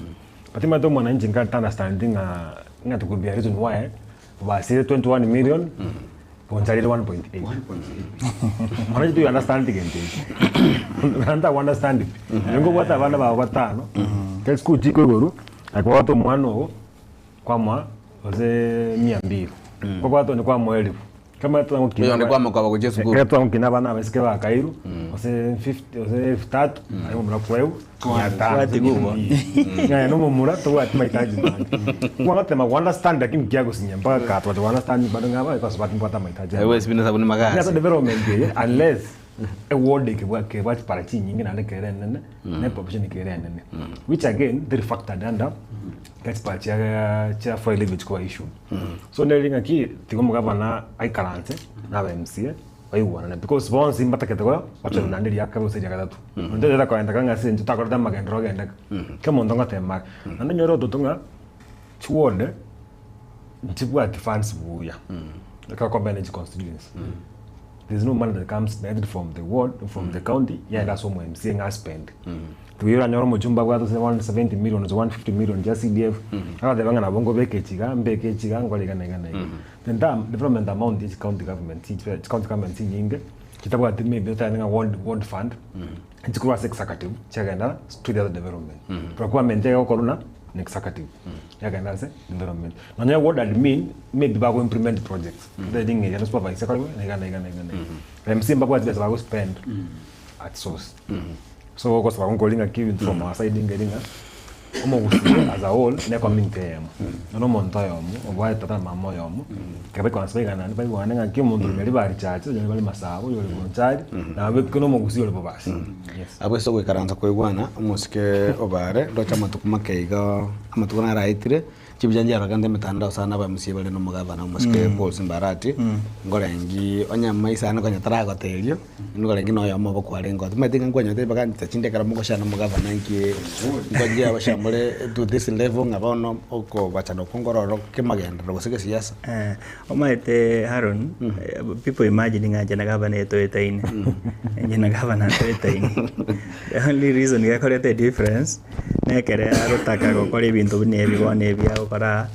But omanyete omwananchi nka ta understandeti ng'a ng'a to could be a reason why basire 21 million boncharire 1.8. Mwananchi toyo understand gento ekio. Naende tago understand pi. Onye kobwate abana bago batano, kera chisukuru chikwa igoro, aye kwabwate omwana ogo, kwamoa gose mia mbili, kobwate onde kwamoa elifu. Kama twagokina Oyonde kwamokoba gochia esukuru. Ekero twagokina abana abaiseke bakairwe, gose fifty gose elfu tatu, aye omomura kwaewa mia tano. Bwati gubwa. Ng'a na omomura tobwati mahitaji mange. Kwagotema go understand lakini kiagosinya mpaka katwacha go understand bado ng'a abae basubati mbwate amahitaji Aye amange. buna esabuni Nase magasi. development eye unless eward ekebwa kebwa chipara chinyinge naende kere enene, na epopulation kere enene. Which again teri factored under ekero chipara chia chia fuel levy chikoba issued. So nere ng'aki tiga omogabana aikaranse na aba MCA baigwanane because bonsi mbatagete go bachore naende riaka gose eria gatato. Onde tari koendeka ng'a ase eng'encho totakorete amagenderero ogendeka, kera omonto ngotema are. Naende onyore ototo ng'a chiward nchibwati funds buya, ekero okompare ne chiconstituency. There is no money that comes directly from the ward, from the county yaenda ase omo MCA ng'a aspend. Tiga oranyore omochumba abwate ase 170 million gose 150 million chia CDF, agateba ng'a nabo nkobeka echi iga, mbeke echi iga, nkore iga na iga na iga. The entire development amount ya chicounty government chi county government chinyinge, chitabwati maybe otebe ng'a ward ward fund, chikorwa ase executive chiagenda to the other development. Procurement egokorwa na na executive, yagenda ase development. Nonya ward admin, maybe bago implement projects, otebe ng'a eye supervise ekorwe na iga na iga na iga na iga. MCA mbabwati chibesa bago spend at source. So ogosaba nkori ng'aki ebinto from our side ngeri ng'a omogusii as a whole ne community eyemo, nonya omonto oyomo obwate tata na mama oyomo, ekero baikwansa baiganane baigwane ng'aki omonto oyo nari bari chache oyo nari masabo oyo ore bonchari, nabo na omogusii ore bobasi, yes. Abwo ase ogoikaransa koigwana, omosike obare, ndoche amatuko make iga, amatuko naro aetire. Chibicha nchiarokente emetandao sana aba MCA bare na omogavana omosike Paul Simba Arati, nkorengi onye amaiso ane konya taragoterio, nkorengi na oyomo obo kwarenge oo. Timanyeti ng'a nkwanyorete ribaga nchita chinde ekero mogoshana omogavana nki nkonchia abashamore to this level ng'a bono okobachana okwo nkororo kemagenderero gose gesiasa. Omanyete Haron, people imagine ng'a inche na gavana etoetaine, inche na gavana ntoetaine. The only reason gekoreta edifference, nekere agotaka gokora ebinto buna ebi bono ebi agokora,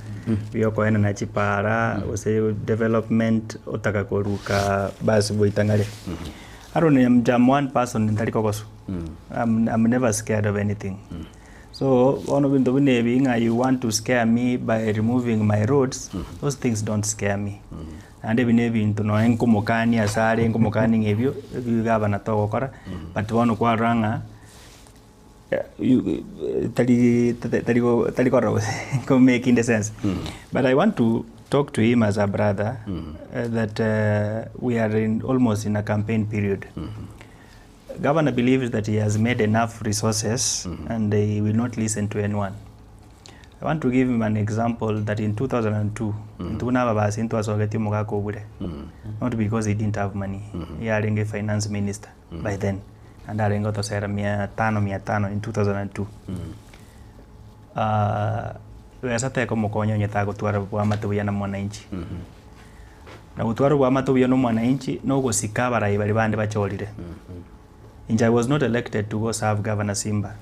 biokoenana chipara, gose development, otaka koruka basi goitang'aria. Haron inche am one person ntari kogoswa, am am never scared of anything. So bono ebinto buna ebi ng'a you want to scare me by removing my roads, those things don't scare me. Naende ebi na ebinto nonya nkomokania ase are nkomokania ng'a ebio, ebi gavana togokora, but bono kwarora ng'a tari tari tari korora gose nko making sense. But I want to talk to him as a brother that we are in almost in a campaign period. Governor believes that he has made enough resources and he will not listen to anyone. I want to give him an example that in 2002, intwe buna ababasi ntwasogetie omogaka Obure, not because he didn't have money, yarenge finance minister by then, naende arenge gotosera mia tano mia tano in 2002. Besa tekomokonya onye tagotwara oboamate buya na mwananchi. Na gotwara oboamate obuya na omwananchi na ogosika abarai baria bande bachorire. Inche I was not elected to go serve Governor Simba,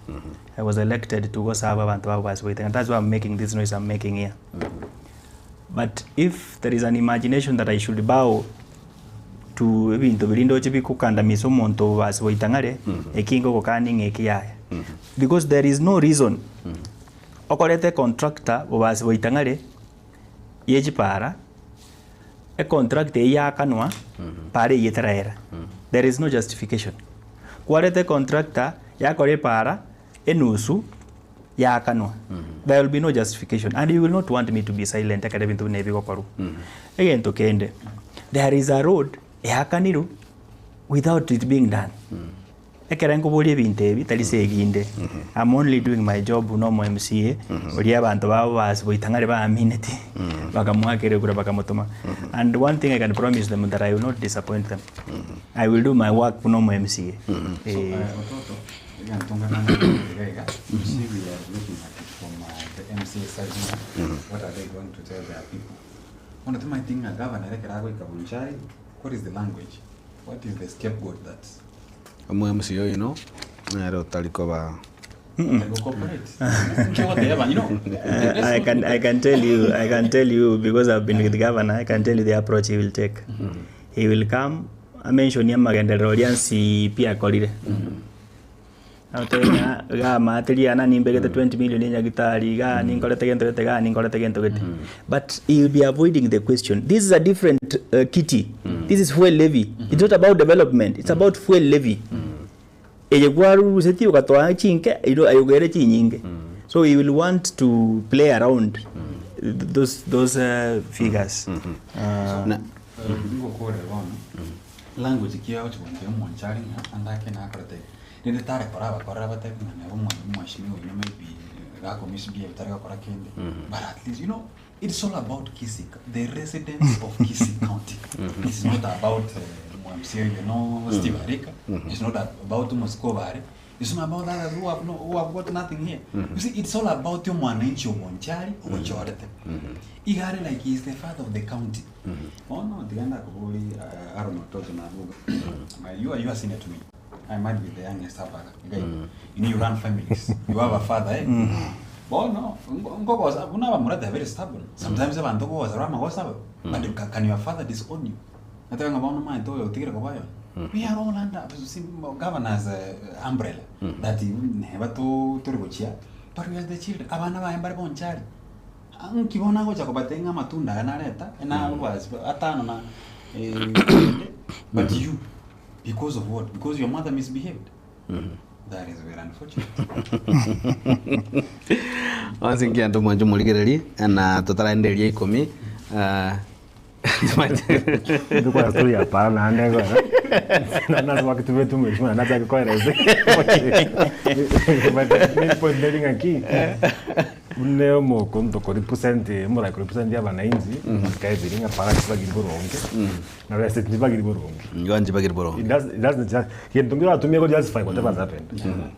I was elected to go serve abanto babo ba Soita and that's why I'm making this noise I'm making here. But if there is an imagination that I should bow to ebinto biria ndoche bikokandamisa omonto o ase goita ng'are, eki ngogokania ng'a eki yaya. Because there is no reason okoreta econtractor bobasi goita ng'are ye chipara, econtract eyio yakanwa para eyio etaraera. There is no justification. Kwareta econtractor yakora epara enusu yaakanwa, there will be no justification and you will not want me to be silent ekero ebinto buna ebi bigokorwa. Egento kende, there is a road eakanirwe without it being done. Ekero nkoboria ebinto ebi tari seginde, I'm only doing my job buna omo MCA, oria abanto babo basi goitang'ari baamineti, bakamoakera ekura bakamotoma. And one thing I can promise them that I will not disappoint them. I will do my work buna omo MCA. Eh. Egento ngakana iga iga, you see we are looking at it from the MCA side ng'a what are they going to tell their people. Bono tomaeti ng'a governor ere ekero agoika Bonchari, what is the language? What is the scapegoat that Omo MCA oino nere otari koba atari go cooperate? Inki ogoteba, you know, let's I not can look I at can tell you I can tell you because I've been with the governor I can tell you the approach he will take. He will come amention amagenderero aria nsi pi akorire. Agoteba ng'a iga amaate riana nimbegete 20 million enyagitari igaa ninkorete gento gete igaa ninkorete gento gete. But he will be avoiding the question. This is a different kitty. This is fuel levy. It's not about development, it's about fuel levy. Eye kwarusetie ogatoa chinke ero aye ogere chinyinge. So he will want to play around those those figures. Na Ngokorera bono, language ki agochi gontebia omonchari ng'a ande ake nakorete iga. Rende tare kora abakorera abatebi ng'a neba omwa omweshimiwa oyio maybe gako misbehave tari gokora kende, but at least you know, it's all about Kisii, the residents of Kisii county. It's not about mwa-MCA oyo no Steve Arika, it's not about omosike obo are, it's not about others who have no who have got nothing here. You see, it's all about omwananchi obonchari obochorete. Iga are like he is the father of the county. Bono tiga ndakoborie Aaron Ototo na Abuga, you are you are senior to me. I might be the youngest hapa iga igo. You know you run families. You have a father eh? Bono nkogosa buna abamura they are very stubborn. Sometimes abanto okogosa bare amagoso abo but can your father disown you? Nateba ng'a bono omanyete oyo otigire koba oyomo. We are all under governor's umbrella that neba to tori gochia but we are the children. Abana baye mbare bonchari. Nki bono agocha kobatebia ng'a amatunda aya nareta atano na but you Because of what? Because your mother misbehaved? That is very unfortunate. Onsi nkianto mwanche omorigereri na totaraenda eria ikomi ah, Ndikora story ya para naende ngora. Na nase bakitubete omweshimiwa nachake koeresa. But main point neri ng'aki. Buna omokonto korepresent omorai korepresent abananchi, asikae ng'a para chibagiri boronge, na rest chibagiri boronge. Igo nchibagiri boronge. It does, it doesn't just, gento nkero oratumie go justify whatever has happened.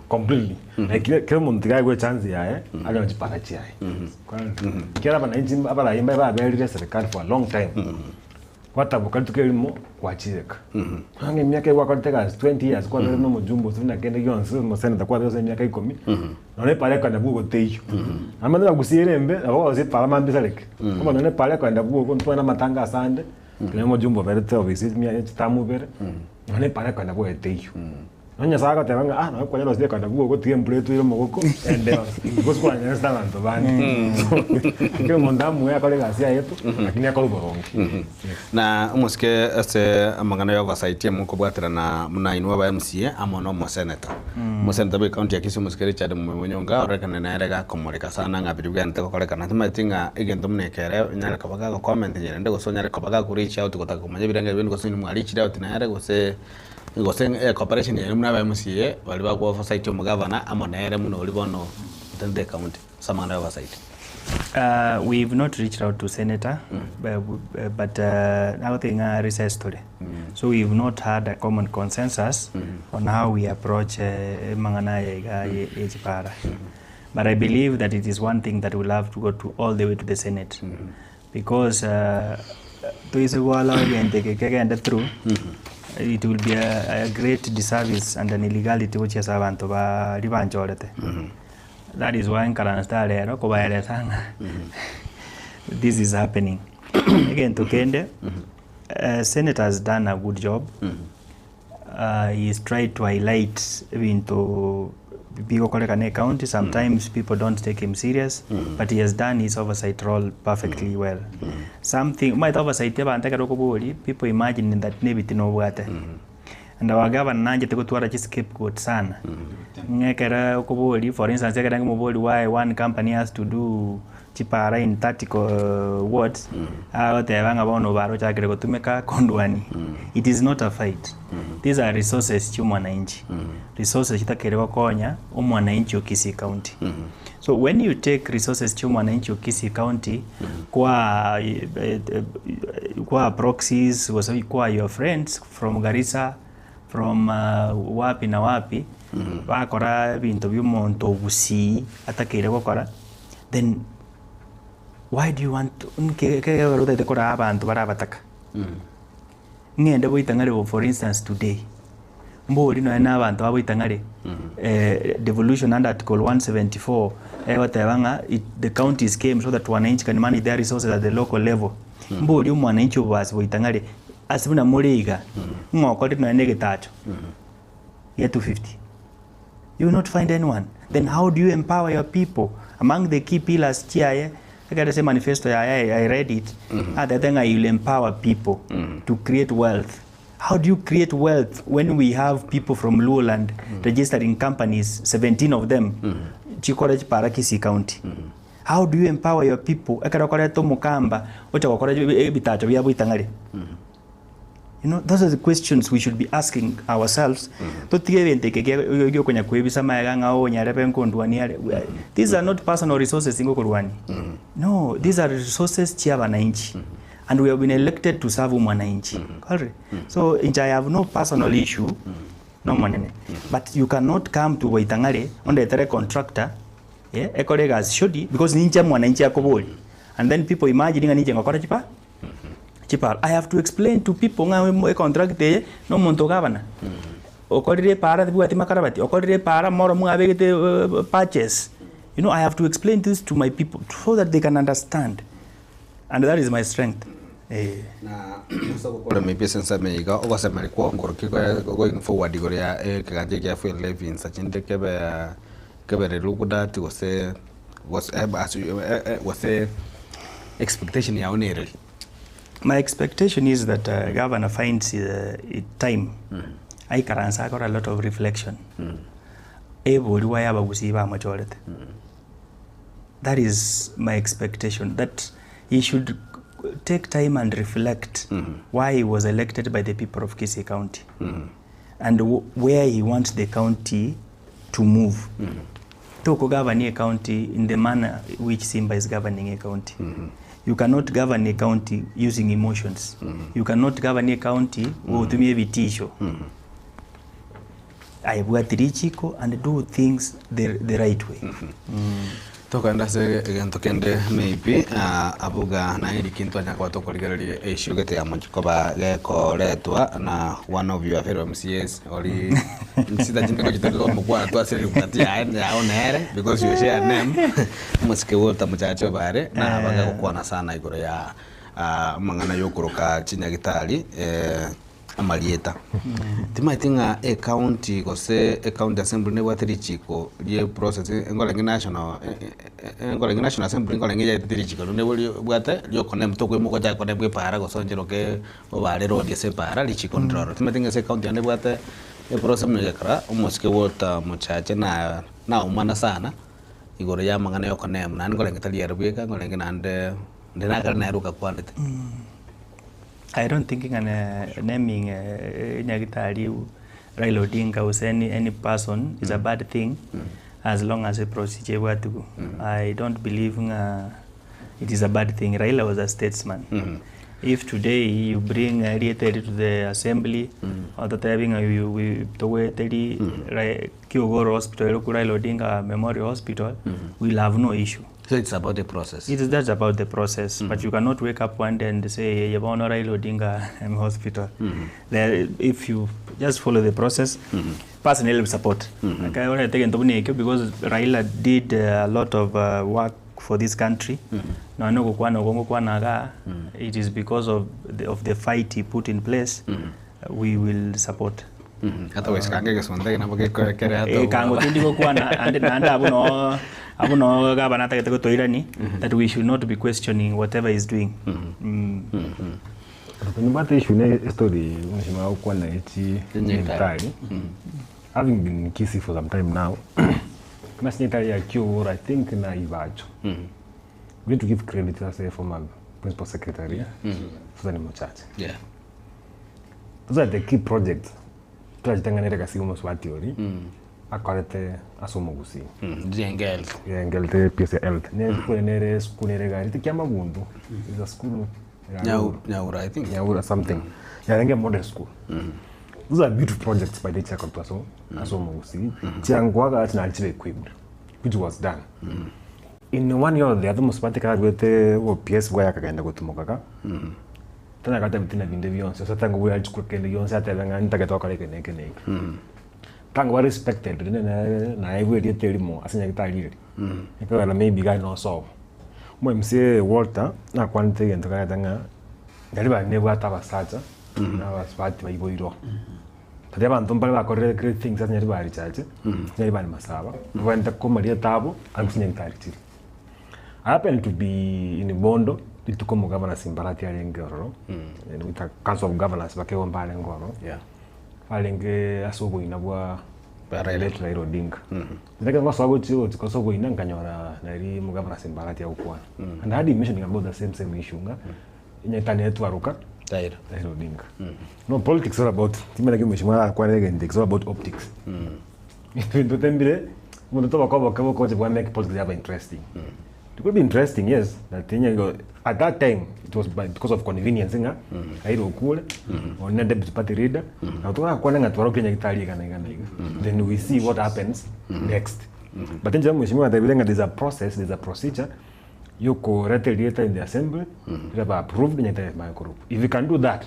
Completely. Like kera kera omonto tiga aegwe echance yaye, agende chipara chiaye. Kwani, kera abananchi abarai mbaye baberire serikali for a long time. Gwataboka rituko erimo gwachireka. Bono emiaka gwakorete egasi 20 years kwabeire buna omojumbe gose buna kende gionsi omosenator kwabeire ase emiaka ikomi, nonya epara ekoenda bwogo teiyo. Naende nagusia ere embe nabo ogosia epara mambia esareke. Bono nonya epara ekoenda bwogo ntwane na amatanga ase ande, nonya omojumbe oberete ofisi emiaka chitamu ibere, nonya epara ekoenda bwogo teiyo. Nonya Nyasae agoteba ng'a ah nonya kwanyarosire ekoenda bwogo tiga embura etweire omogoko ende yonsi. Gose kwanyarosete abanto bande. Kera omonto amoe akore egasi yaye tu, lakini akore oboronge. Yes. Na omosike ase amang'ana ya oversight mokobwaterana buna inwe aba MCA amo na omosenator. Omosenator bwe county ya Kisii omosike Richard Mumia Onyonka ororekane nere gakomoreka sana ng'a biria bigenderete gokorekana. Timanyeti ng'a egento buna eke ere onyare koba gago comment nyerende gose onyare koba gaku reach out gotaka komanya ebirengererio biaino gose inwe mwa reachire out nere gose gose cooperation yaino buna aba MCA baria bago oversight omogavana amo nere buna oria bono otenenete ecounty ase amang'ana ya oversight. We've not reached out to senator but nagotebia ng'a recess tore so we've not had a common consensus on how we approach amang'ana aya iga ye chipara but I believe that it is one thing that will have to go to all the way to the senate because toise go allow egento eke kegende through it will be a great disservice and an illegality gochia ase abanto baria banchorete. That is why nkaransta rero kobaeresa ng'a this is happening. Egento kende, senator has done a good job, he has tried to highlight ebinto bigokorekana ecounty, sometimes people don't take him serious, but he has done his oversight role perfectly well. Something, omanyete oversight abanto ekero okoboria, people imagine that nebitina obwate. And our governor nanchete gotwara chi scapegoat sana, ng'a ekero okoboria for instance ekero nkomoboria why one company has to do chipara in 30 wards, agoteba ng'a bono obare ochakire gotumeka kondwania. It is not a fight, these are resources chia omwananchi, resources chitakeire gokonya omwananchi o Kisii county. So when you take resources chia omwananchi o Kisii county kwa kwa proxies gose kwa your friends from Garissa, from wapi na wapi, bakora ebinto bia omonto ogusii atakeire gokora, then why do you want to nki ekegoro otagete koraa abanto bare abataka? Ng'ende boitang'are bo for instance today, mbori nonye na abanto baboitang'are devolution under article 174 egoteba ng'a it the counties came so that wananchi can manage their resources at the local level. Mbori omwananchi obobasi boitang'are Ase buna more iga, ng'a okorire nonya na egetacho gia 250, you will not find anyone. Then how do you empower your people? Among the key pillars chiaye, ekero ase manifesto yaye I read it, atebete ng'a he will empower people to create wealth. How do you create wealth when we have people from Luoland registering companies, 17 of them, chikore chipara Kisii County? How do you empower your people ekero okoreta omokamba ocha gokora ebitacho bia boitang'ari? You know, those are the questions we should be asking ourselves. Totige ebinto eke kia giokonya kwebisa magega ng'a oh nyarebe nkondwania are. These are not personal resources ngokorwania. No, these are resources chia abananchi. And we have been elected to serve omwananchi. Korire? So inche I have no personal issue nomonene. But you cannot come to boitang'ari ondetere contractor Eh, ekore egasi shodi because ninche mwananchi akoboria and then people imagine ng'a ninche ngokora chipa chipara. I have to explain to people ng'a emo econtract eye na omonto ogabana okorire epara tebwati makarabati, okorire epara moro mwabegete patches, you know I have to explain this to my people so that they can understand and that is my strength eh. Na ase ogokorema ebi ase ensemo eye iga, ogosemeria kwa okorokia going forward igoro ya ekegancha ekia fuel levy insa chinde kebe Kebere Lugudati gose gose gose expectation yao nereri? My expectation is that governor finds time aikaranse akore a lot of reflection ebori why abagusii bamochorete. That is my expectation that he should take time and reflect why he was elected by the people of Kisii County and where he wants the county to move. Toko govern a county in the manner which Simba is governing a county. You cannot govern a county using emotions. You cannot govern a county gotumia ebitisho. Aye bwati richiko and do things the right way. Tokogenda ase egento kende maybe abuga naye riki ntwanya koba tokorigereria issue gete ya mochie koba gekoretwa na one of your fellow MCAs ori sita chinde gochia tore komokwana twasire ripoti yaye yao nere because you share name omosike Walter Mochache Obare na bagagokwana sana igoro ya amang'ana yokoroka chinyagitari amarieta. Timanyeti ng'a ecounty gose ecounty assembly nebwate richiko rie process nkorenge national nkorenge national assembly nkorenge yaetete richiko riria nebo ribwate riokonemu tokoimoka gochaka konemu epaara gose oncheroke obare road ase epaara richiko ndire ororo. Timanyeti ng'a ase ecounty yane ebwate eprocess buna egekora omosike Walter Mochache na naumana sana igoro ya amang'ana ya okonemu naende nkorenge tari ere bweka nkorenge naende onde nakare nere okakwanete. I don't think ng'a naming nyagitari Raila Odinga gose any person is a bad thing as long as eprocedure ebwatiwu. I don't believe ng'a it is a bad thing. Raila was a statesman. If today you bring erieta eri to the assembly, ototebi ng'a togoeteri Kiogoro Hospital ere Raila Odinga Memorial Hospital, we'll have no issue. So it's about the process. It is just about the process, but you cannot wake up one day and say, "Ye bono Raila Odinga Hospital." There, if you just follow the process, personally support. Okay, ore egento buna ekio because Raila did a lot of work for this country. Nonya ogokwana oko ngokwana igaa, it is because of the fight he put in place, we will support. Hata goisikanga egesonte eke nabo gekorekera Kango tindi gokwana ande naende abwo no abwo no gavana atagete gotoirani that we should not be questioning whatever he's doing. Nibwate issue ne story mheshimiwa gokwana echi Nyagitari. Having been in Kisii for some time now, mas nyagitari ya Kiogoro, I think na Ibacho. We need to give credit as a former principal secretary, Susan Mochache. Those are the key projects twachitenganire kasi omoswati ori akorete ase omogusii. Jengel. Yengelte PS health ne school nere school nere gari ti kiamabundu is a school. Nyau Nyaura, I think. Nyaura something yarenge model school. Those are beautiful projects by the chakotwa so ase omogusii chiangwaga chinari equipped, which was done in one year or the other. Mosubati karwete o PS bwaya akagenda gotumokaka tana kata bitina binde bionse so tango bwa chikuru kende yonse atebe ng'a ntagete okora eke neke neke tango ba respected rine na na ibwe terimo ase nyagitari eri ekogera maybe gai no solve mo MCA Walter nakwanete egento kareta ng'a nyari bari nebwate abasacha n'abasubati baiboirwa tari abanto mbare bakorire great things ase nyari bari chache nyari bari masaba bwente komaria tabo ase nyagitari chiri. I happen to be in Bondo rituko mu governor Simbarati arenge ororo with a council of governors bakegomba arenge ororo barenge ase oboina bwa Bwa Raila. late Raila Odinga. Ndeke ngosoa gochi gochi koso oboina nkanyora nari mu governor Simbarati agokwana and I had him mentioning about the same issue nga inyetani etwaruka Raila. Raila Odinga. No, politics all about timena ki mheshimiwa akwana egente, it's all about optics. Bintu tembire umuntu tobakoboka bokoche bwa make politics yaba interesting. It could be interesting, yes. That thing go at that time it was because of convenience nga Raila okure one deputy party leader na tuka kwana nga twaro Kenya kitali kana kana. Then we see what happens next. But then mheshimiwa atabile nga there's a process, there's a procedure yokoreta later in the assembly mm approved nyata my group. If you can do that,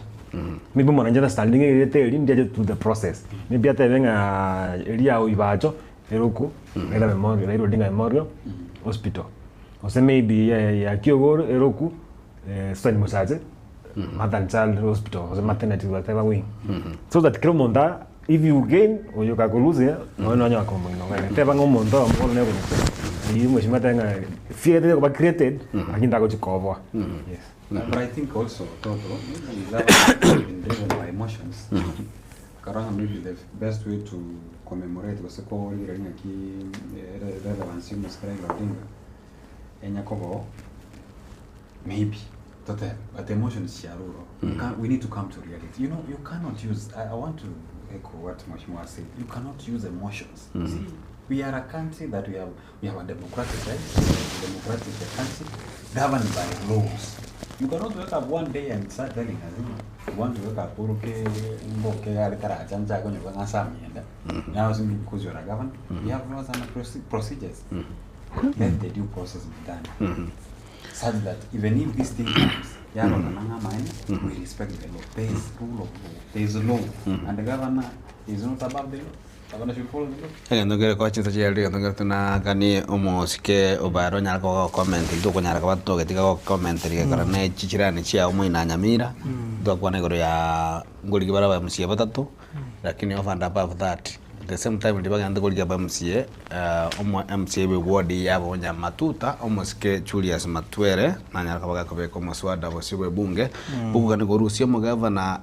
maybe mwananchi understanding erete eri ndiaje to the process, maybe atebe nga eri ao ibacho eruku Raila Memorial, Raila Odinga Memorial Hospital, ose maybe ya Kiogoro eruku Susan Musache Mother and Child Hospital ose maternity whatever wing, so that kila omonto if you gain oyo kakuluse no no nyo akomo teba ng'omonto omono ne kuno mheshimiwa tenga fear kuba created akinda kuchikoboa, yes. But I think also, Toto, maybe that has been driven by emotions. Karanga maybe the best way to commemorate gose korigereria ng'aki relevance y'omosike Raila Odinga enyakobo maybe tote, but emotions chiaruro. We need to come to reality. You cannot use I want to echo what Mheshimiwa said. You cannot use emotions. See. We are a country that we have we have a democratic right, democratic country governed by laws. You cannot wake up one day and start telling us you want to wake up uruke mboke gari taracha nchako nyoka ng'asamienda. Now simply because you are a governor, we have laws and procedures. Let the due process be done. Such that even if this thing comes, we respect the law. There is rule of law. There is law. And the governor is not above the law. Governor should follow the law. Egento kere koa chinsa chiaye egento kere tunakani omosike obare onyare koba gokomenta intwe okonyara koba togetiga gokomenta rigekora na echichirani chiago moina Nyamira, twakwana igoro ya ngorigi bare aba MCA batato, lakini over and above that, at the same time riria bagendete korigia aba MCA, omo MCA bwe ward yabo Nyamatuta, omosike Julius Matwere, nanyara koba gakobeka omoswada bosio bwa ebunge, bokogania korusia omogavana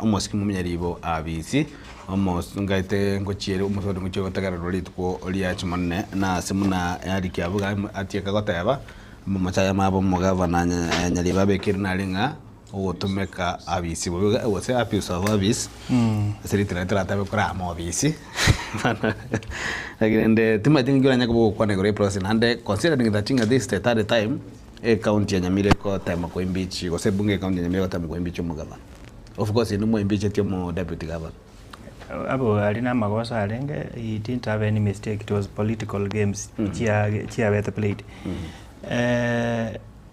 omosike Muminyaribo abisi, Omos ngaete ngochiere omosori ngochia gotegererwa rituko ria Jumanne, na ase buna Eric abwo iga atieka goteba, amamocho aya mabo omogavana Nyaribo abekire nare ng'a ogotomeka abisi bobe iga gose abuse of office, ase ritiro riria toratebe korama obisi bono lakini rende timanyeti ng'aki oranye koba ogokwana igoro ya eprocess naende considering that ng'a this is the third time, ecounty ya Nyamira egotema koimpeach gose ebunge ya ecounty ya Nyamira egotema koimpeach omogavana. Of course inwe mwaimpeacheti omo deputy governor. Abwo aria namagoso arenge, he didn't have any mistake, it was political games chia chiabete played.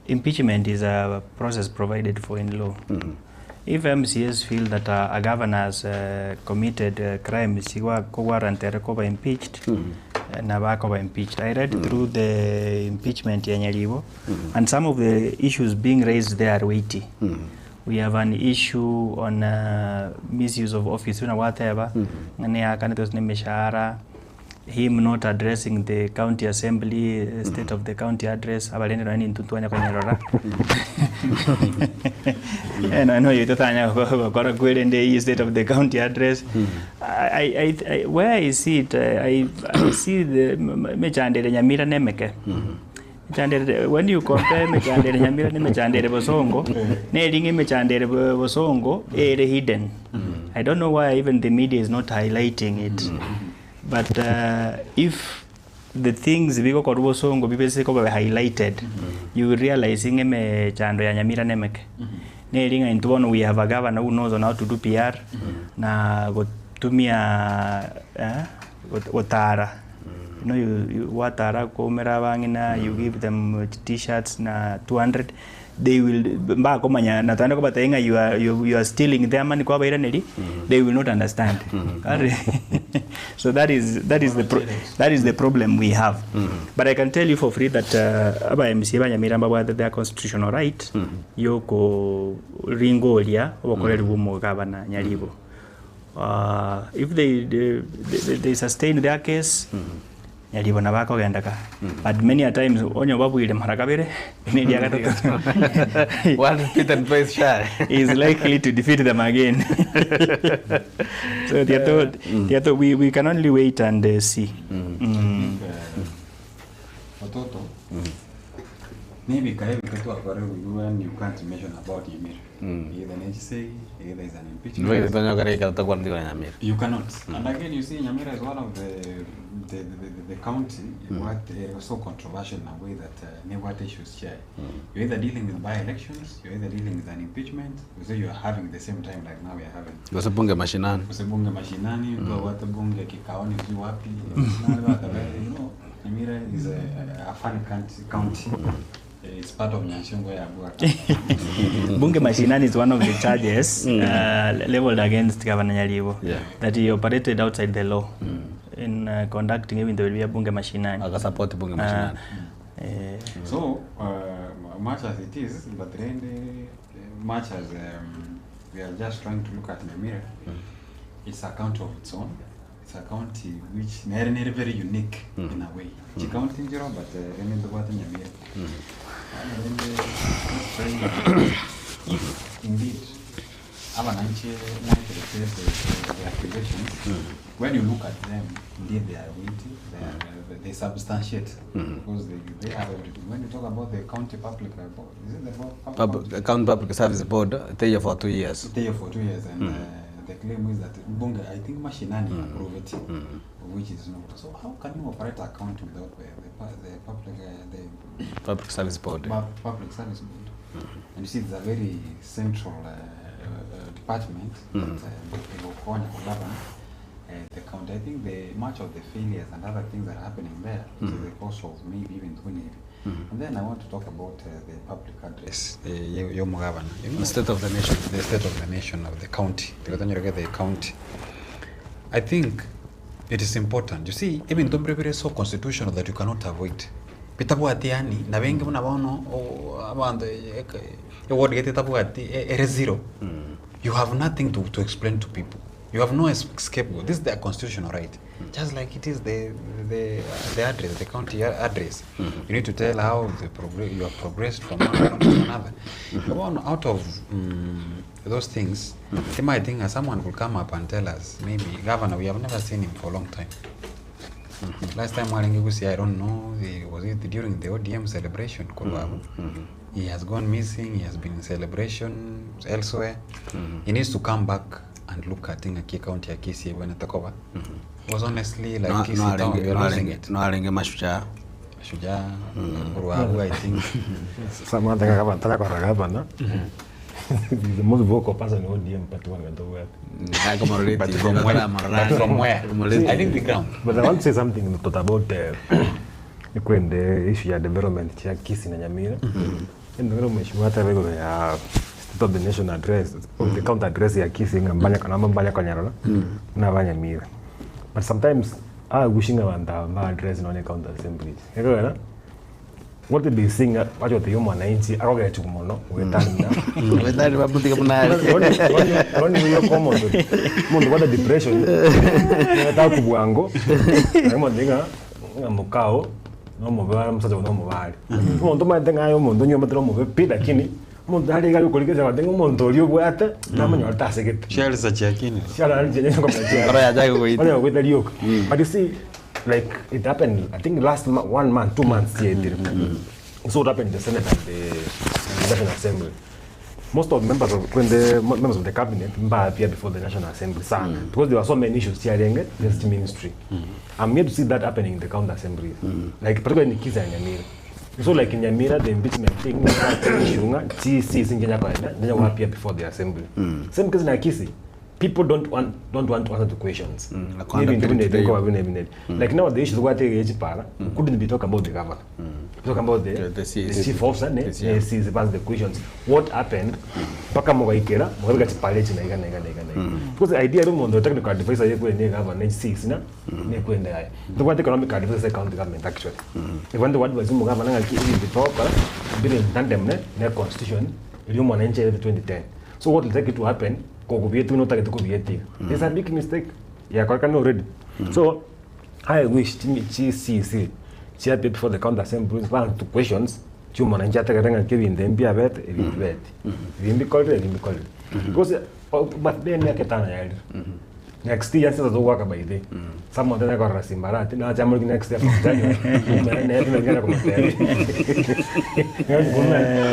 Impeachment is a process provided for in law. If MCAs feel that a governor has committed crimes chigwa kowarrant ere koba impeached, nabo akoba impeached. I read through the impeachment ya Nyaribo and some of the issues being raised there are weighty. We have an issue on misuse of office buna gwateba, ng'a neakanetwe ase nemeshahara, him not addressing the county assembly, state of the county address, abarende nonya nintwe ntwanya konyerora, nonya noyoito tanya gokora kwerende eywo state of the county address, I, I, I, where I see it, I, I see the emechando ere Nyamira na emeke. Emechando ere when you compare emechando ere Nyamira na emechando ere Bosongo, neri ng'a emechando ere Bosongo ere hidden. I don't know why even the media is not highlighting it. But if the things bigokorwa Bosongo bibese koba highlighted, you will realize ng'a emechando ya Nyamira na emeke. Neri ng'a intwe bono we have a governor who knows on how to do PR, na gotumia gotara. You know you you gwatara koumera abang'ina you give them t-shirts na 200 they will mbakomanya na twaende kobatebia ng'a you are you, you are stealing their money kwabairaneria they will not understand. Are so that is that is the pro that is the problem we have. But I can tell you for free that aba MCA ba Nyamira mbabwate their constitutional right yokoringoria obokoreri bwa omogabana Nyaribo. If they, they, they, they sustain their case nyaribo nabo akogenda ka but many a times onye obabuire mara kabere neria gatato One beaten twice shy. is likely to defeat them again so tiato tiato we, we can only wait and see Watoto nebikare ebike twakorire when you can't mention about Nyamira. Either ne chisegi, either is an impeachment. Nigo tonya kare ekero tokwaneti korwa Nyamira. You cannot. And again, you see, Nyamira is one of the the, the, the, the county what so controversial in a way that nebwate issues chiaye. You're either dealing with by-elections, you're either dealing with an impeachment, you say you're having the same time like now we are having. Gose bunge mashinani. Gose bunge mashinani, twabwate bunge kikaoni sijui wapi, mashinani bakabere, you know, Nyamira is a, a funny county, county. It's part of Nyansiongo ya Bua. Bunge Mashinani is one of the charges leveled against Governor Nyaribo that he operated outside the law in conducting even the Bunge Mashinani. Agasupport Bunge Mashinani. So, much as it is, but then, much as we are just trying to look at Nyamira, it's a county of its own. It's a county which nere nere very unique in a way. Chicounty njiro, but rende ntobwate Nyamira. Bono rende let's pray that if indeed abananchi mwaeterete the accusations, when you look at them, indeed they are weighty, they are, they substantiate because they have everything. When you talk about the county public, board, is it the board, public Public, county public service board, teiyo for 2 years. Teiyo for 2 years and The claim is that Bunge, I think mashinani approve it, which is not. So how can you operate a county without the, the, pu- the public, the Public Service Board. Public Service Board? And you see, it's a very central department that igokonya govern the county. I think the much of the failures and other things that are happening there is the cause of maybe even doing it. And then I want to talk about the public address. Yo mugavana. You know, The state of the nation. the state of the nation of the county. Tikotanyereke the county. I think it is important. You see, even though is so constitutional that you cannot avoid. Bitabwati yani na bengi buna bono abanto eward gete tabwati ere zero. You have nothing to explain to people. You have no scapegoat. This is their constitutional right. Just like it is the address, the county address. You need to tell how the you have progressed from one county to another. One out of those things, they might think someone will come up and tell us, maybe, Governor, we have never seen him for a long time. Last time Warengi I don't know, was it during the ODM celebration? Kurwabu? He has gone missing, he has been in celebration elsewhere. He needs to come back and look at Ngaki County ya Kisii when Takoba. Was honestly like No- Kisii town, we are losing it. noarenge mashujaa. Shujaa, Kurwabu, I think. Samantha gavana tara kwa gavana. He's the most vocal person in ODM party one can talk But from where? But from where? I think the ground. But I want to say something tot about the issue ya development ya Kisii na Nyamira. Ndio mheshimiwa hata wewe ya state of the nation address, of the county address ya Kisii ngambanya kana mbanya kwa Nyarora na ba Nyamira. But sometimes I wishing abantu ba address na county assembly. Ego what they be seeing wacho te mwananchi akogechu muno wetani Wetani babutika munari. Roni wiyo ko mundu mundu wada depression weta kubwango mundu nga nga mukao no mubara musaza no mubari mundu maite ngayo mundu nyuma tro mube pi lakini mundu ari gari kulikeza batenga mundu uri obwate namanya tasegete Share za chiakini. Shara ari jenye kwa machia Koro ya jago goita. Wale wakuita Ryuk. But you see, like it happened, I think last 1 month, 2 months here. So what happened in the Senate and the National Assembly. Most of members of when the members of the cabinet mba appear before the National Assembly, sir, because there were so many issues here in the ministry. I'm yet to see that happening in the county assembly, like particularly in Kisii and Nyamira. So like in Nyamira, the impeachment thing, issue, GC Kenya appear before the assembly. Same case in Kisii. People don't want to answer the questions. Like now the issue what couldn't be talking about the governor. Talk about the chief officer, the CC pass the questions. What happened? Paka mugaikera, mugaika chipale china iga iga iga. Because the idea room on the technical advisor ye kwe ne governor CC na ne kwenda haya. The what economic advisor county government actually. If one the what was governor ngaki ili bitoka bill in tandem ne ne constitution iliyo mwananchi 2010. So what will take it to happen? It's a big mistake. Yeah, already. So I wish GCC appeared before the county assembly one two questions. Chuma na njata karenga kebi ndembi abet ebibet. Bimbi kolre bimbi kolre. Because but then yake tana yali. Next year sasa zo by the. Someone tena kwa rasimbarati na chama next year from January. Ne ne ne kwa mtele.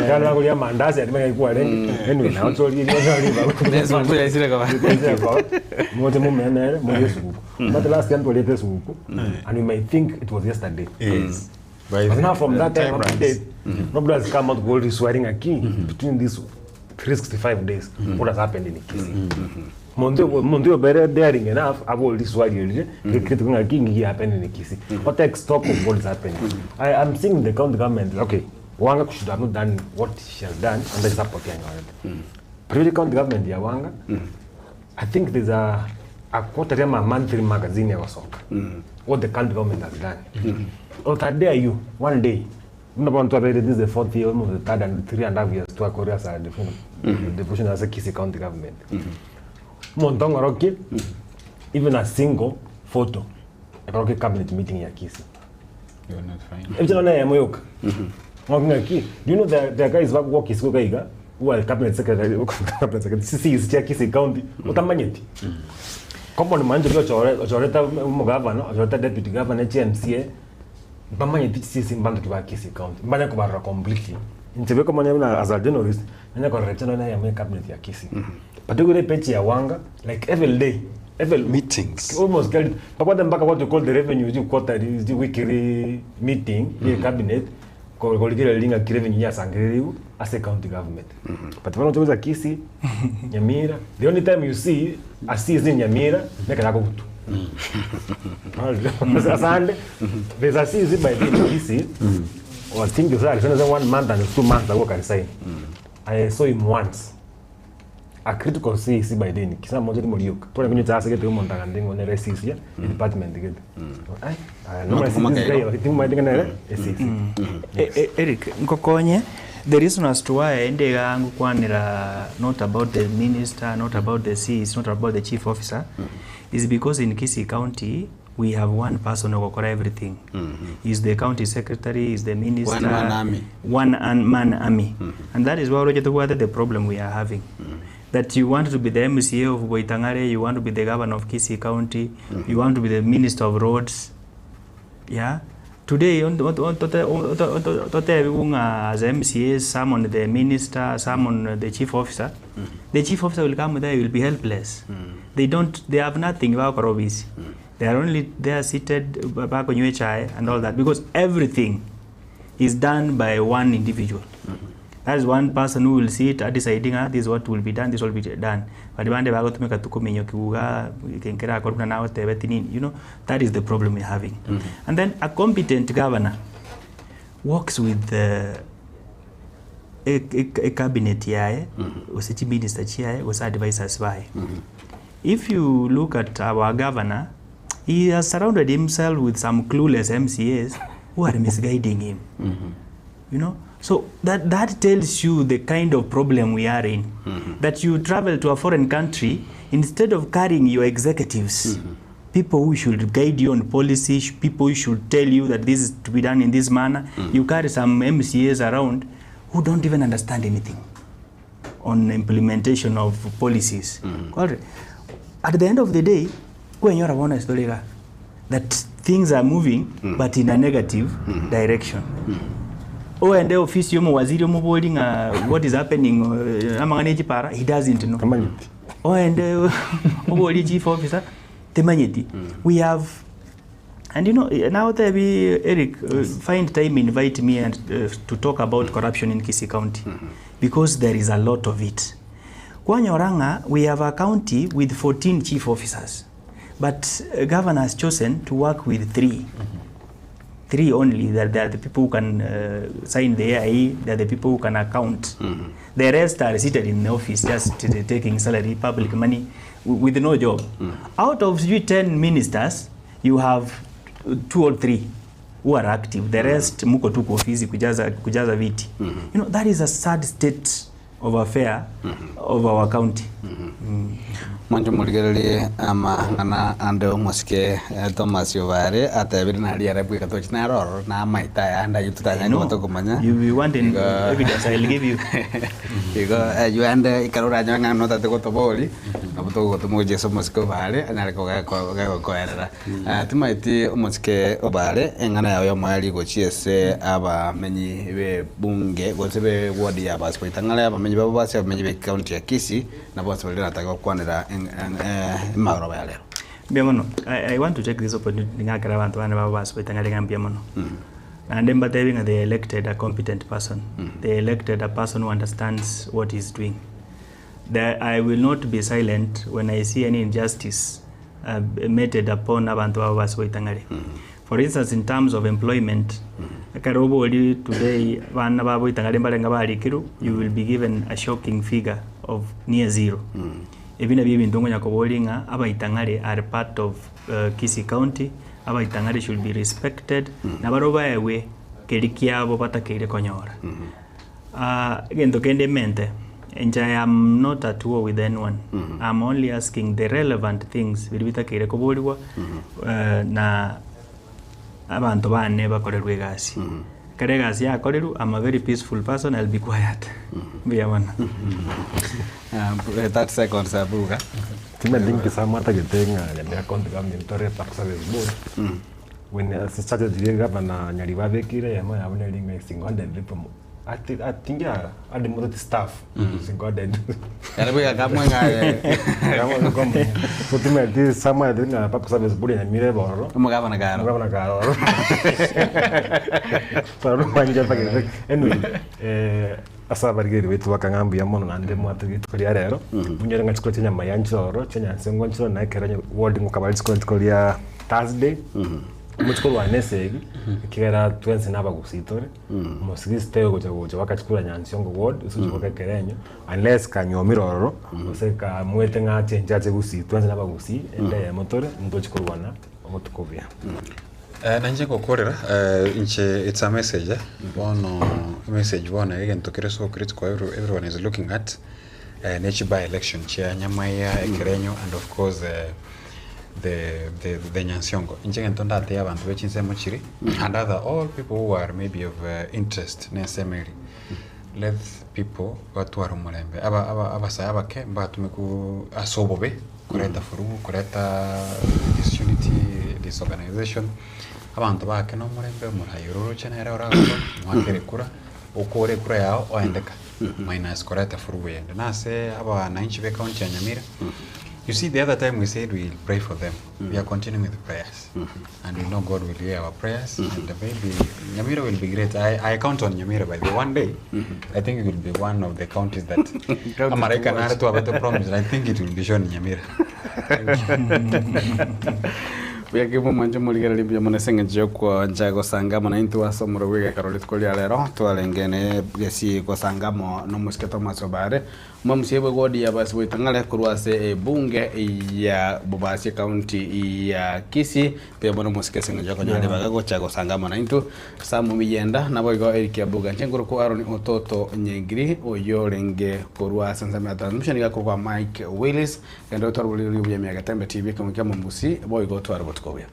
Kana kulia mandazi ati kwa lengi. Anyway, na watu wali wali Nesu isire kwa. Mmoja mume na mmoja suku. But the last time tulete suku and we might think it was yesterday. Yes. But now from that time up to date, nobody has come out boldly swearing a king between these 365 days. What has happened in Kisii? Mundu better daring enough, I will this why you a king here happened in Kisii. What takes stock of what is happening? I am seeing the county government, okay, Wanga should have not done what she has done and the support already. But county government ya Wanga, I think there's a quarterly a monthly magazine ya Wasoka. What the county government has done. Or that day you, one day, this is the fourth year, almost the third and 3.5 years to Korea side the as a Kisii county government. Montongoroki, even a single photo, a cabinet meeting ya Kisii. You will not find. Do you know there are guys who work Kisii kaiga who are cabinet secretary, cabinet secretary, CC ya Kisii county, utamanyeti. Common man jo choreta governor, choreta deputy governor, HMCA, bamanyeti CC mbandu kiba Kisii county. Mbanya kubarra completely. Inche bweka omanye buna as a journalist, nanye korora ebicha nonye na eyemo ye cabinet ya Kisii. But oigure epage ya Wanga, like every day, every Meetings. almost kera babwate mpaka what you call the revenue sijui quarterly sijui weekly meeting ye cabinet korigereria ng'aki revenue yasangereriwu ase county government. But bono oche gocha Kisii, Nyamira, the only time you see a CC in Nyamira nekero akogutwa. Asande, there's a CC by the in Kisii, I think he resigned one month and 2 months ago akaresign. I saw him once. A critical CC by then, kisa moja timorioka. Tore kunywa chase gete omonto agande ng'o nere CC ya department gete. Ai, I know Not this guy, kumaka timumaete ng'a nere CC. Eric, nkokonye the reason as to why ndega ngukwanira not about the minister, not about the CS, not about the chief officer is because in Kisii County we have one person ogokora everything. He's the county secretary, he's the minister. One man army. One man army. And that is why roche tobwate the problem we are having. That you want to be the MCA of Boitangare, you want to be the governor of Kisii County, you want to be the minister of roads. Yeah. Today, tote bunga as MCA, summon the minister, summon the chief officer. The chief officer will come there, he will be helpless. They don't, they have nothing bakora obisi. They are only there seated bakonywa chai and all that because everything is done by one individual. That is one person who will sit deciding, ah, this is what will be done, this will be done. But bande bagotumika tukumenyo kiuga kenkera akoruna nawe tebeti nini. That is the problem we're having. And then a competent governor works with the a cabinet yaye, gose chiminister chiaye, gose advisors baye. If you look at our governor, he has surrounded himself with some clueless MCAs who are misguiding him. So that tells you the kind of problem we are in. That you travel to a foreign country, instead of carrying your executives, people who should guide you on policy, people who should tell you that this is to be done in this manner, you carry some MCAs around who don't even understand anything on implementation of policies. Correct. At the end of the day, kwenyora bona story that things are moving but in a negative direction. Oende office yomo waziri omobori ng'a what is happening amang'ana echipara, he doesn't know. Kamanyiti. Oende obori chief officer temanyeti. We have and now Tebi, Eric, find time, invite me and to talk about corruption in Kisii County because there is a lot of it. Kwanyoranga, we have a county with 14 chief officers, but governor has chosen to work with three. Three only, that they are the people who can sign the AIE, they are the people who can account. The rest are seated in the office just taking salary, public money, with no job. Out of you 10 ministers, you have two or three who are active. The rest muko tu kwa ofisi kujaza viti. That is a sad state of affair of our county. Mwancho murigererie amang'ana ande omosike Thomas Obare atebire nari arebweka tochi naroro na amaita aya ande tutanyanya No. gotokomanya. You want in evidence, I will give you. Igo yuande ikarora ng'ana notate gotobori nabo togotoma Jesu omosike Obare anyare kogakoerera timaiti omosike Obare eng'ana yago yomoeri gochi ase abamenyi be bunge gose be ward ya Basi Boitang'are abamenyi babo base abamenyi be county ya Kisii na bose bari nataka gokwanera emagoroba ya rero. Mbuya mono. I want to take this opportunity ng'akera abantu bane babo Basi Boitang'are ng'a mbuya mono. And mbatebi ng'a they elected a competent person. They elected a person who understands what he's doing. I will not be silent when I see any injustice meted upon abantu babo Basi Boitang'are. For instance, in terms of employment, ekero obori today bana ba Boitang'are mbarenga barikiru, you will be given a shocking figure of near zero. Ebi nabio ebinto ngonya kobori ng'a abaitang'are are part of Kisii County, abaitang'are should be respected, na baro baewe keri kiabo batakeire konyora. Egento kende mente, and I am not at war with anyone. I'm only asking the relevant things biri bitakeire koboriwa na abantu bane bakorerwa egasi. Kare egasi yakorerwa, I'm a very peaceful person, I'll be quiet. Mbuya mono. 30 seconds abuga. Timendi nkisama atagete ng'a Nyamira County Government tore tax service board. When started the governor Nyariba bekire yama yabo neri ng'a single handedly from Ati I think yeah, a demoted staff. Mm. God and Yari bwega kamwe ng'aye. So timeti somewhere I think public service board ya Nyamira bororo. Omogabana karo. Omogabana karo. So manje pake. Anyway, eh ase abarigeri baitu bakang'ambia mono naende mwatogete koria rero munyore ng'a chikoro chia nyama ya nchororo chia nyansengo nchororo na ekero ward ngokabare chikoro chikoria Thursday Omochie korwana esegi, ekiagera twensi nabagusii tore, omosigisi taiyo gocha gocha goaka chikura Nyansiongo ward, gose gocha goaka Ekerenyo, unless kanyuomire ororo, gose kamwete ng'a achenche ache gusii, twensi nabagusii, ende eyemo tore, ntochi korwana obotuko obuya. Eh, nainche ngokorera eh, inche it's a message eh, bono emessage bono egento kere so critical every, everyone is looking at eh, ne chi by election chia Nyamaiya, Ekerenyo and of course eh, the the the Nyansiongo. Inche egento ndatebie abanto be chinsemo chiria and other all people who are maybe of interest na ensemo eria, let people batware omorembe. Aba aba abasae abake mbatumekwa ase obobe koreta furugu, koreta disunity, disorganization, abanto baake na omorembe, omoraia ore oroche nere oragokore, mwakere ekura, okore ekura yago oende ka, minus koreta furugu yende. Na ase abananchi be county ya Nyamira, You see the other time we said we will pray for them. We are continuing with prayers. And we know God will hear our prayers. And maybe Nyamira will be great. I, I count on Nyamira by the one day. I think it will be one of the counties that Amaraika nare twabete promise. And I think it will be shown in Nyamira. Buya kegima mwanche morigererie mbuya mono ase engencho y'okoancha gosanga amo naintwe ase omorero bw'egekaro rituko ria rero twarenge ne gesi gosanga amo nomosike Thomas Obare Omomusia bw'ewodi ya Basi Boitang'are korwa ase ebunge ya Bobasi ekaunti ya Kisii mbuya mono omosike ase engencho y'okonyora ribaga gocha gosanga amo naintwe. Sam Miyenda naboigo Eric Abuga inche nkorokwa Aaron Ototo Nyengiri oyio orenge korwa ase ensemo ya transmission iga korwa Mike Willis genda otware oboriri obuya Miagetembe TV ekemokia Momusi boigo otware obotuko obuya.